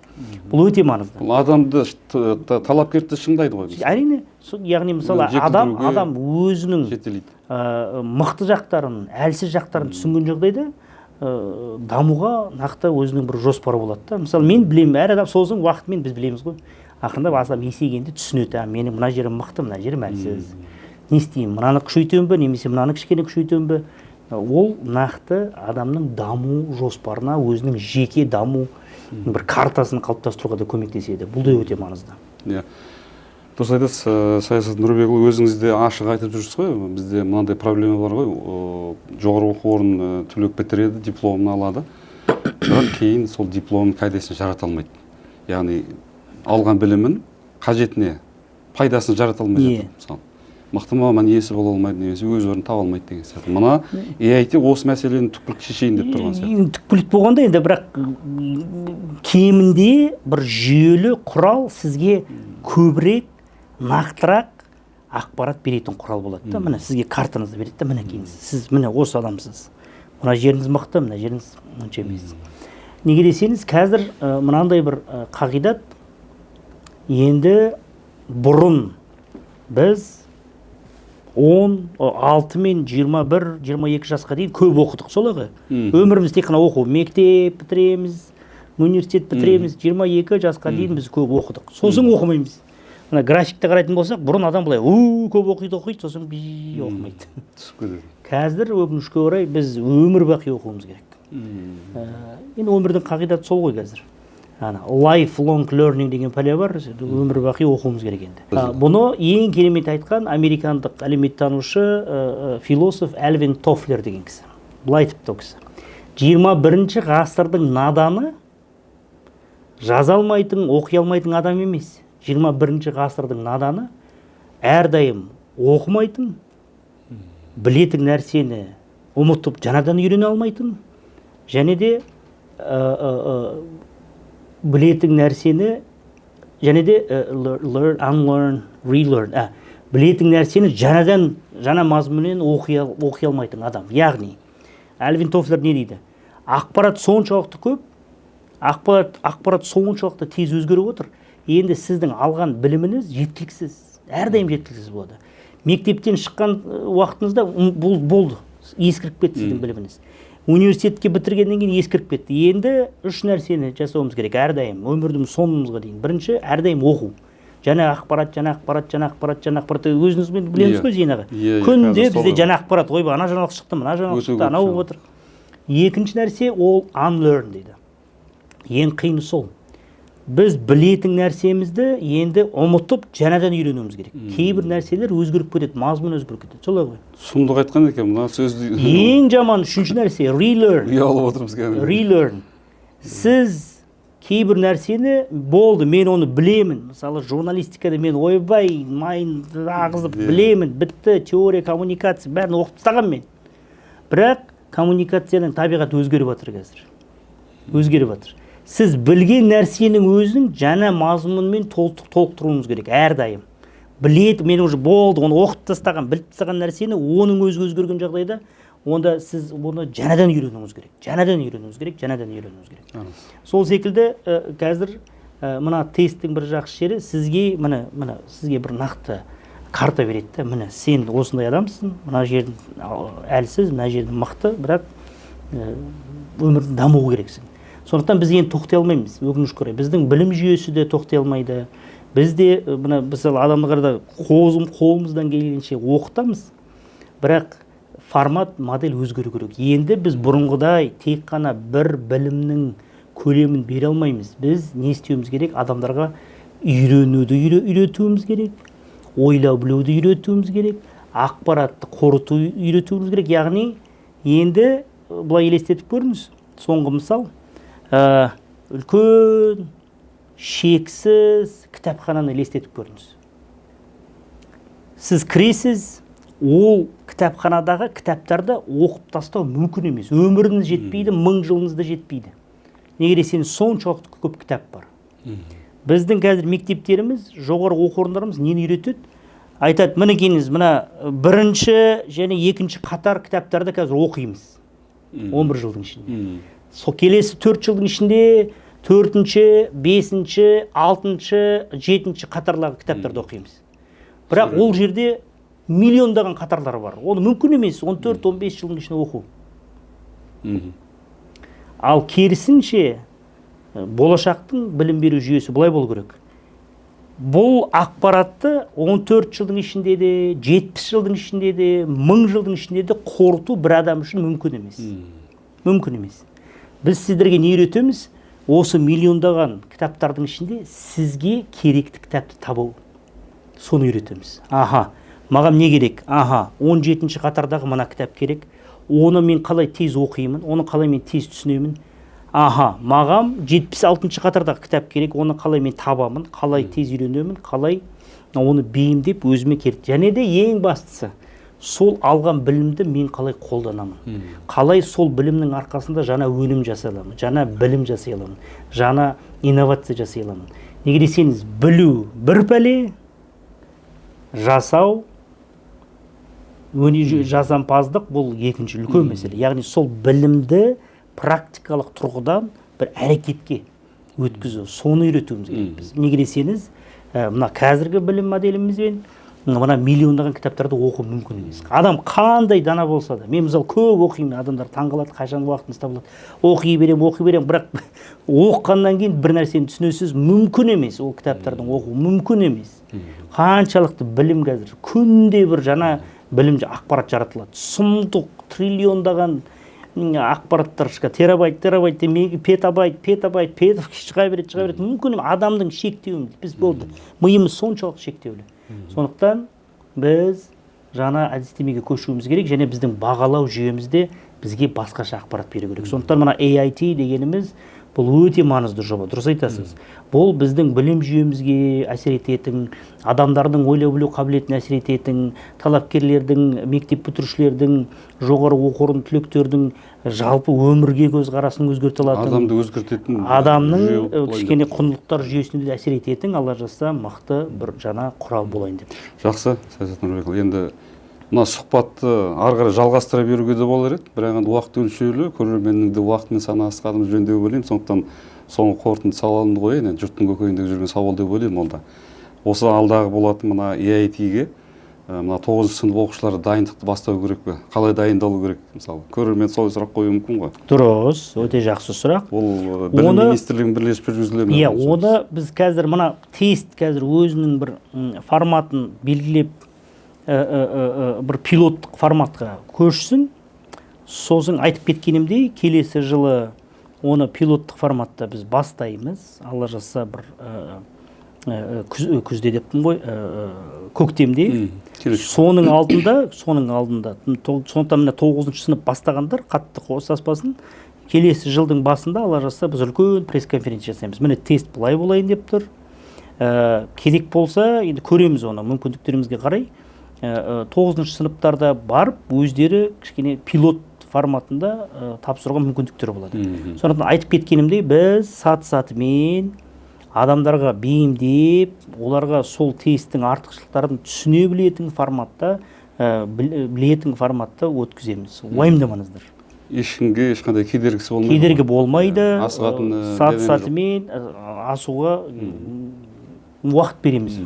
Бұл өте маңызды. Бұл адамды талапкерді шыңдайды ғой. Әрине, яғни мысалы Жетілдіруге адам өзінің жетелейді. Мықты жақтарын, әлсіз жақтарын түсінген жағдайда дамуға нақты өзінің бір жоспары болады да. Мысалы, мен білемін, әр адам сосын уақытымен, біз білеміз ғой, ақырындап адам есейгенде түсінеді: а, менің мына жерім мықты, мына жерім әлсіз, не істеймін, мынаны күшейтемін бе немесе мынаны кішкене күшейтемін бе? Ол нақты адамның даму жоспарына, өзінің жеке даму бір картасын қалыптастыруға да көмектеседі. Бұл да өте маңызды. Иә, дұрыс айтасыз, Саясат Нұрбекұлы, өзіңіз де ашық айтып жүрсіз ғой, бізде мынандай проблема бар ғой: жоғары оқу орнын түлек бітіреді, дипломын алады, бірақ кейін сол дипломын кәдесіне жарата алмайды, яғни алған білімін қажетіне, пайдасын жарата алмай жатыр. Мысалы, мықты маман иесі бола алмайды немесе өз орнын таба алмайды деген сияқты. Мына EIT осы мәселені түпкілікті шешейін деп тұрған сияқты. Енді түпкілікті болғанда енді, бірақ кемінде бір жүйелі құрал, сізге көбірек, нақтырақ ақпарат беретін құрал болады да. Міне, сізге картаңызды береді да: мінекей, сіз міне осы адамсыз, мына жеріңіз мықты, мына жеріңіз онша емес. Неге десеңіз, қазір мынандай бір қағидат енді. Бұрын біз 16 мен 21, 22 жасқа дейін көп оқыдық, солай ғой? Өміріміз тек қана оқу: мектеп бітіреміз, университет бітіреміз, 22 жасқа дейін біз көп оқыдық, сосын оқымаймыз. Мына графикті қарайтын болсақ, бұрын адам былай көп оқиды, оқиды, сосын оқымайды. Түсіп кетеді. Қазір, өкінішке орай, біз өмір бақи оқуымыз керек. Енді өмірдің қағидаты сол ғой қазір. Ана lifelong learning деген пәле бар, өмір бақи оқуымыз керек енді. Бұны ең керемет айтқан американдық әлеуметтанушы, философ Альвин Тофлер деген кісі. Былай айтыпты ол кісі: 21 ғасырдың наданы жаза алмайтын, оқи алмайтын адам емес. 21 ғасырдың наданы әрдайым оқымайтын, білетін нәрсені ұмытып, жаңадан үйрене алмайтын, және де білетін нәрсені және де learn, unlearn, relearn, білетін нәрсені жаңадан жаңа мазмұнмен оқи алмайтын адам. Яғни Альвин Тофлер не дейді? Ақпарат соншалықты көп, ақпарат соншалықты тез өзгеріп отыр. Енді сіздің алған біліміңіз жеткіліксіз, әрдайым жеткіліксіз болады. Мектептен шыққан уақытыңызда бұл болды, ескіріп кетті сіздің біліміңіз. Университетке бітіргеннен кейін ескіріп кетті. Енді үш нәрсені жасауымыз керек әрдайым, өмірдің соңымызға дейін. Бірінші, әрдайым оқу. Жаңа ақпарат, жаңа ақпарат, жаңа ақпарат, жаңа ақпарат. Өзіңізбен білеміз ғой, Зейін аға. Иә, Күнде қазір бізде солай. жаңа ақпарат. Ойбай, ана жаңалық шықты, мына жаңалық Өте шықты, көп анау жаңалық. болып отыр. Екінші нәрсе ол unlearn дейді. Ең қиыны сол. Біз білетін нәрсемізді енді ұмытып, жаңадан үйренуіміз керек. Кейбір нәрселер өзгеріп кетеді, мазмұн өзгеріп кетеді. Солай ғой. Сұмдық айтқан екен мына сөзді. Ең жаман үшінші нәрсе relearn. Ұялып отырмыз кәдімгі. Relearn. Сіз кейбір нәрсені болды, мен оны білемін. Мысалы, журналистикада мен, ойбай, майын ағызып білемін, бітті, теория коммуникация бәрін оқып тастағанмын мен. Бірақ коммуникацияның табиғаты өзгеріп жатыр қазір. Өзгеріп жатыр. Сіз білген нәрсенің өзін жаңа мазмұнмен толықтыруыңыз керек әрдайым. Біледі, мен уже болды, оны оқып тастаған, біліп тастаған нәрсені, оның өзі өзгерген жағдайда, онда сіз оны жаңадан үйренуіңіз керек. Жаңадан үйренуіңіз керек, жаңадан үйренуіңіз керек. Сол секілді қазір мына тесттің бір жақсы жері, сізге міне сізге бір нақты карта береді да, міне, сен осындай адамсың, мына жердің әлсіз, мына жердің мықты, бірақ өмірдің даму керексің. Сондықтан біз енді тоқтай алмаймыз, өкінішке орай. Біздің білім жүйесі де тоқтай алмайды. Біз де мына мысалы адамдарға қолымыздан келгенше оқытамыз, бірақ формат, модель өзгеру керек. Енді біз бұрынғыдай тек қана бір білімнің көлемін бере алмаймыз. Біз не істеуіміз керек? Адамдарға үйренуді үйретуіміз керек, ойлау білуді үйретуіміз керек, ақпаратты қорыту үйретуіміз керек. Яғни енді былай елестетіп көріңіз. Соңғы мысал, үлкен шексіз кітапхананы елестетіп көріңіз. Сіз кіресіз, ол кітапханадағы кітаптарды оқып тастау мүмкін емес. Өміріңіз жетпейді, мың жылыңыз да жетпейді. Неге десеңіз, соншалықты көп кітап бар. Біздің қазір мектептеріміз, жоғары оқу орындарымыз нені үйретеді? Айтады, мінекейіңіз, мына бірінші және екінші қатар кітаптарды қазір оқимыз. 11 жылдың ішінде. Сол келесі 4 жылдың ішінде төртінші, бесінші, алтыншы, жетінші қатарлағы кітаптарды оқимыз. Бірақ ол жерде миллиондаған қатарлар бар. Оны мүмкін емес 14-15 жылдың ішінде оқу. Ал керісінше, болашақтың білім беру жүйесі былай болу керек. Бұл ақпаратты 14 жылдың ішінде де, 70 жылдың ішінде де, 1000 жылдың ішінде де қорыту бір адам үшін мүмкін емес. Мүмкін емес. Біз сіздерге не үйретеміз? Осы миллиондаған кітаптардың ішінде сізге керекті кітапты табу. Соны үйретеміз. Аха, маған не керек? Аха, 17 қатардағы мына кітап керек. Оны мен қалай тез оқимын, оны қалай мен тез түсінемін? Аха, маған 76 қатардағы кітап керек, оны қалай мен табамын, қалай тез үйренемін, қалай оны бейімдеп өзіме керек. Және де ең бастысы, сол алған білімді мен қалай қолданамын? Қалай сол білімнің арқасында жаңа өнім жасай аламын, жаңа білім жасай аламын, жаңа инновация жасай аламын? Неге десеңіз, білу бір пәле, жасау жасампаздық бұл екінші үлкен мәселе. Яғни сол білімді практикалық тұрғыдан бір әрекетке өткізу, соны үйретуіміз керек біз. Неге десеңіз, мына қазіргі білім моделімізбен Мына миллиондаған кітаптарды оқу мүмкін емес. Адам қандай дана болса да, мен мысалы көп оқимын, адамдар таңғалады, қашан уақытыңыз табылады. Оқи беремін, оқи беремін, бірақ оқығаннан кейін бір нәрсені түсінесіз, мүмкін емес, ол кітаптардың оқу мүмкін емес. Қаншалықты білім қазір, күнде бір жаңа білім, ақпарат жаратылады. Сұмдық, триллиондаған ақпараттар шығады, терабайт, терабайт, петабайт, петабайт, пет шыға береді, шыға береді. Мүмкін емес, адамдың шектеуі, біз болды, миымыз соншалық шектеулі. Сондықтан біз жаңа әдістемеге көшуіміз керек және біздің бағалау жүйемізде бізге басқаша ақпарат беру керек. Сондықтан мына AIT дегеніміз бұл өте маңызды жоба, дұрыс айтасыз. Бұл біздің білім жүйемізге әсер ететін, адамдардың ойлау білу қабілетіне әсер ететін, талапкерлердің, мектеп бітірушілердің, жоғары оқу орын түлектердің жалпы өмірге көзқарасын өзгерте алатын, адамды өзгертетін адамның жүйе болайын кішкене деп. Құндылықтар жүйесіне де әсер ететін, Алла жазса, мықты бір жаңа құрал болайын деп. Жақсы, Саясат Нұрбекұлы, енді мына сұхбатты ары қарай жалғастыра беруге де болар еді, бірақ енді уақыт өлшеулі, көрерменнің де уақытымен санасқанымыз жөн деп ойлаймын. Сондықтан соңғы қорытынды сауалымды қояйын, енді жұрттың көкейіндегі жүрген сауал деп ойлаймын. Онда осы алдағы болатын мына EIT-ге мына 9-сынып оқушылары дайындықты бастау керек пе, қалай дайындалу керек? Мысалы, көрермен солай сұрақ қоюы мүмкін ғой. Дұрыс, өте жақсы сұрақ. Ол білім министрлігімен бірлесіп жүргізіле ме? Иә, оны біз қазір мына тест қазір өзінің бір форматын белгілеп, бір пилоттық форматқа көшсін. Сосын айтып кеткенімдей, келесі жылы оны пилоттық форматта біз бастаймыз. Алла жазса, бір күзде деппін ғой, көктемде. Келесі. Соның алдында, сондықтан мына 9-сынып бастағандар қатты қосаспасын. Келесі жылдың басында, Алла жазса, біз үлкен пресс-конференция жасаймыз. Міне, тест былай болайын деп тұр. Керек болса, енді көреміз оны, мүмкіндіктерімізге қарай. 9-сыныптарда барып, өздері кішкене пилот форматында тапсыруға мүмкіндіктері болады. Сондықтан айтып кеткенімдей, біз саты сатымен адамдарға бейімдеп, оларға сол тесттің артықшылықтарын түсіне білетін форматта, білетін форматта өткіземіз. Уайымдамаңыздар. Ешкімге ешқандай кедергісі болмайды. Кедергі болмайды. Иә, асығатын, сат дәнеңе жоқ. Сатымен асуға уақыт береміз.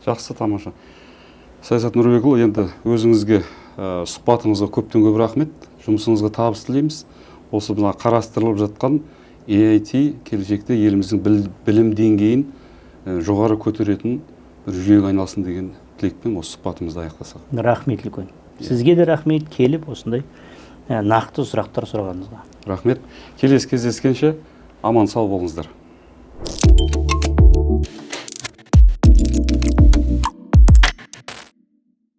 Жақсы, тамаша. Саясат Нұрбекұлы, енді өзіңізге, сұхбатыңызға көптен көп рахмет. Жұмысыңызға табыс тілейміз. Осы мына қарастырылып жатқан EIT келешекте еліміздің білім деңгейін жоғары көтеретін бір жүйеге айналсын деген тілекпен осы сұхбатымызды аяқтасақ. Рахмет үлкен. Сізге де рахмет, келіп осындай нақты сұрақтар сұрағаныңызға. Рахмет. Келесі кездескенше аман сау болыңыздар.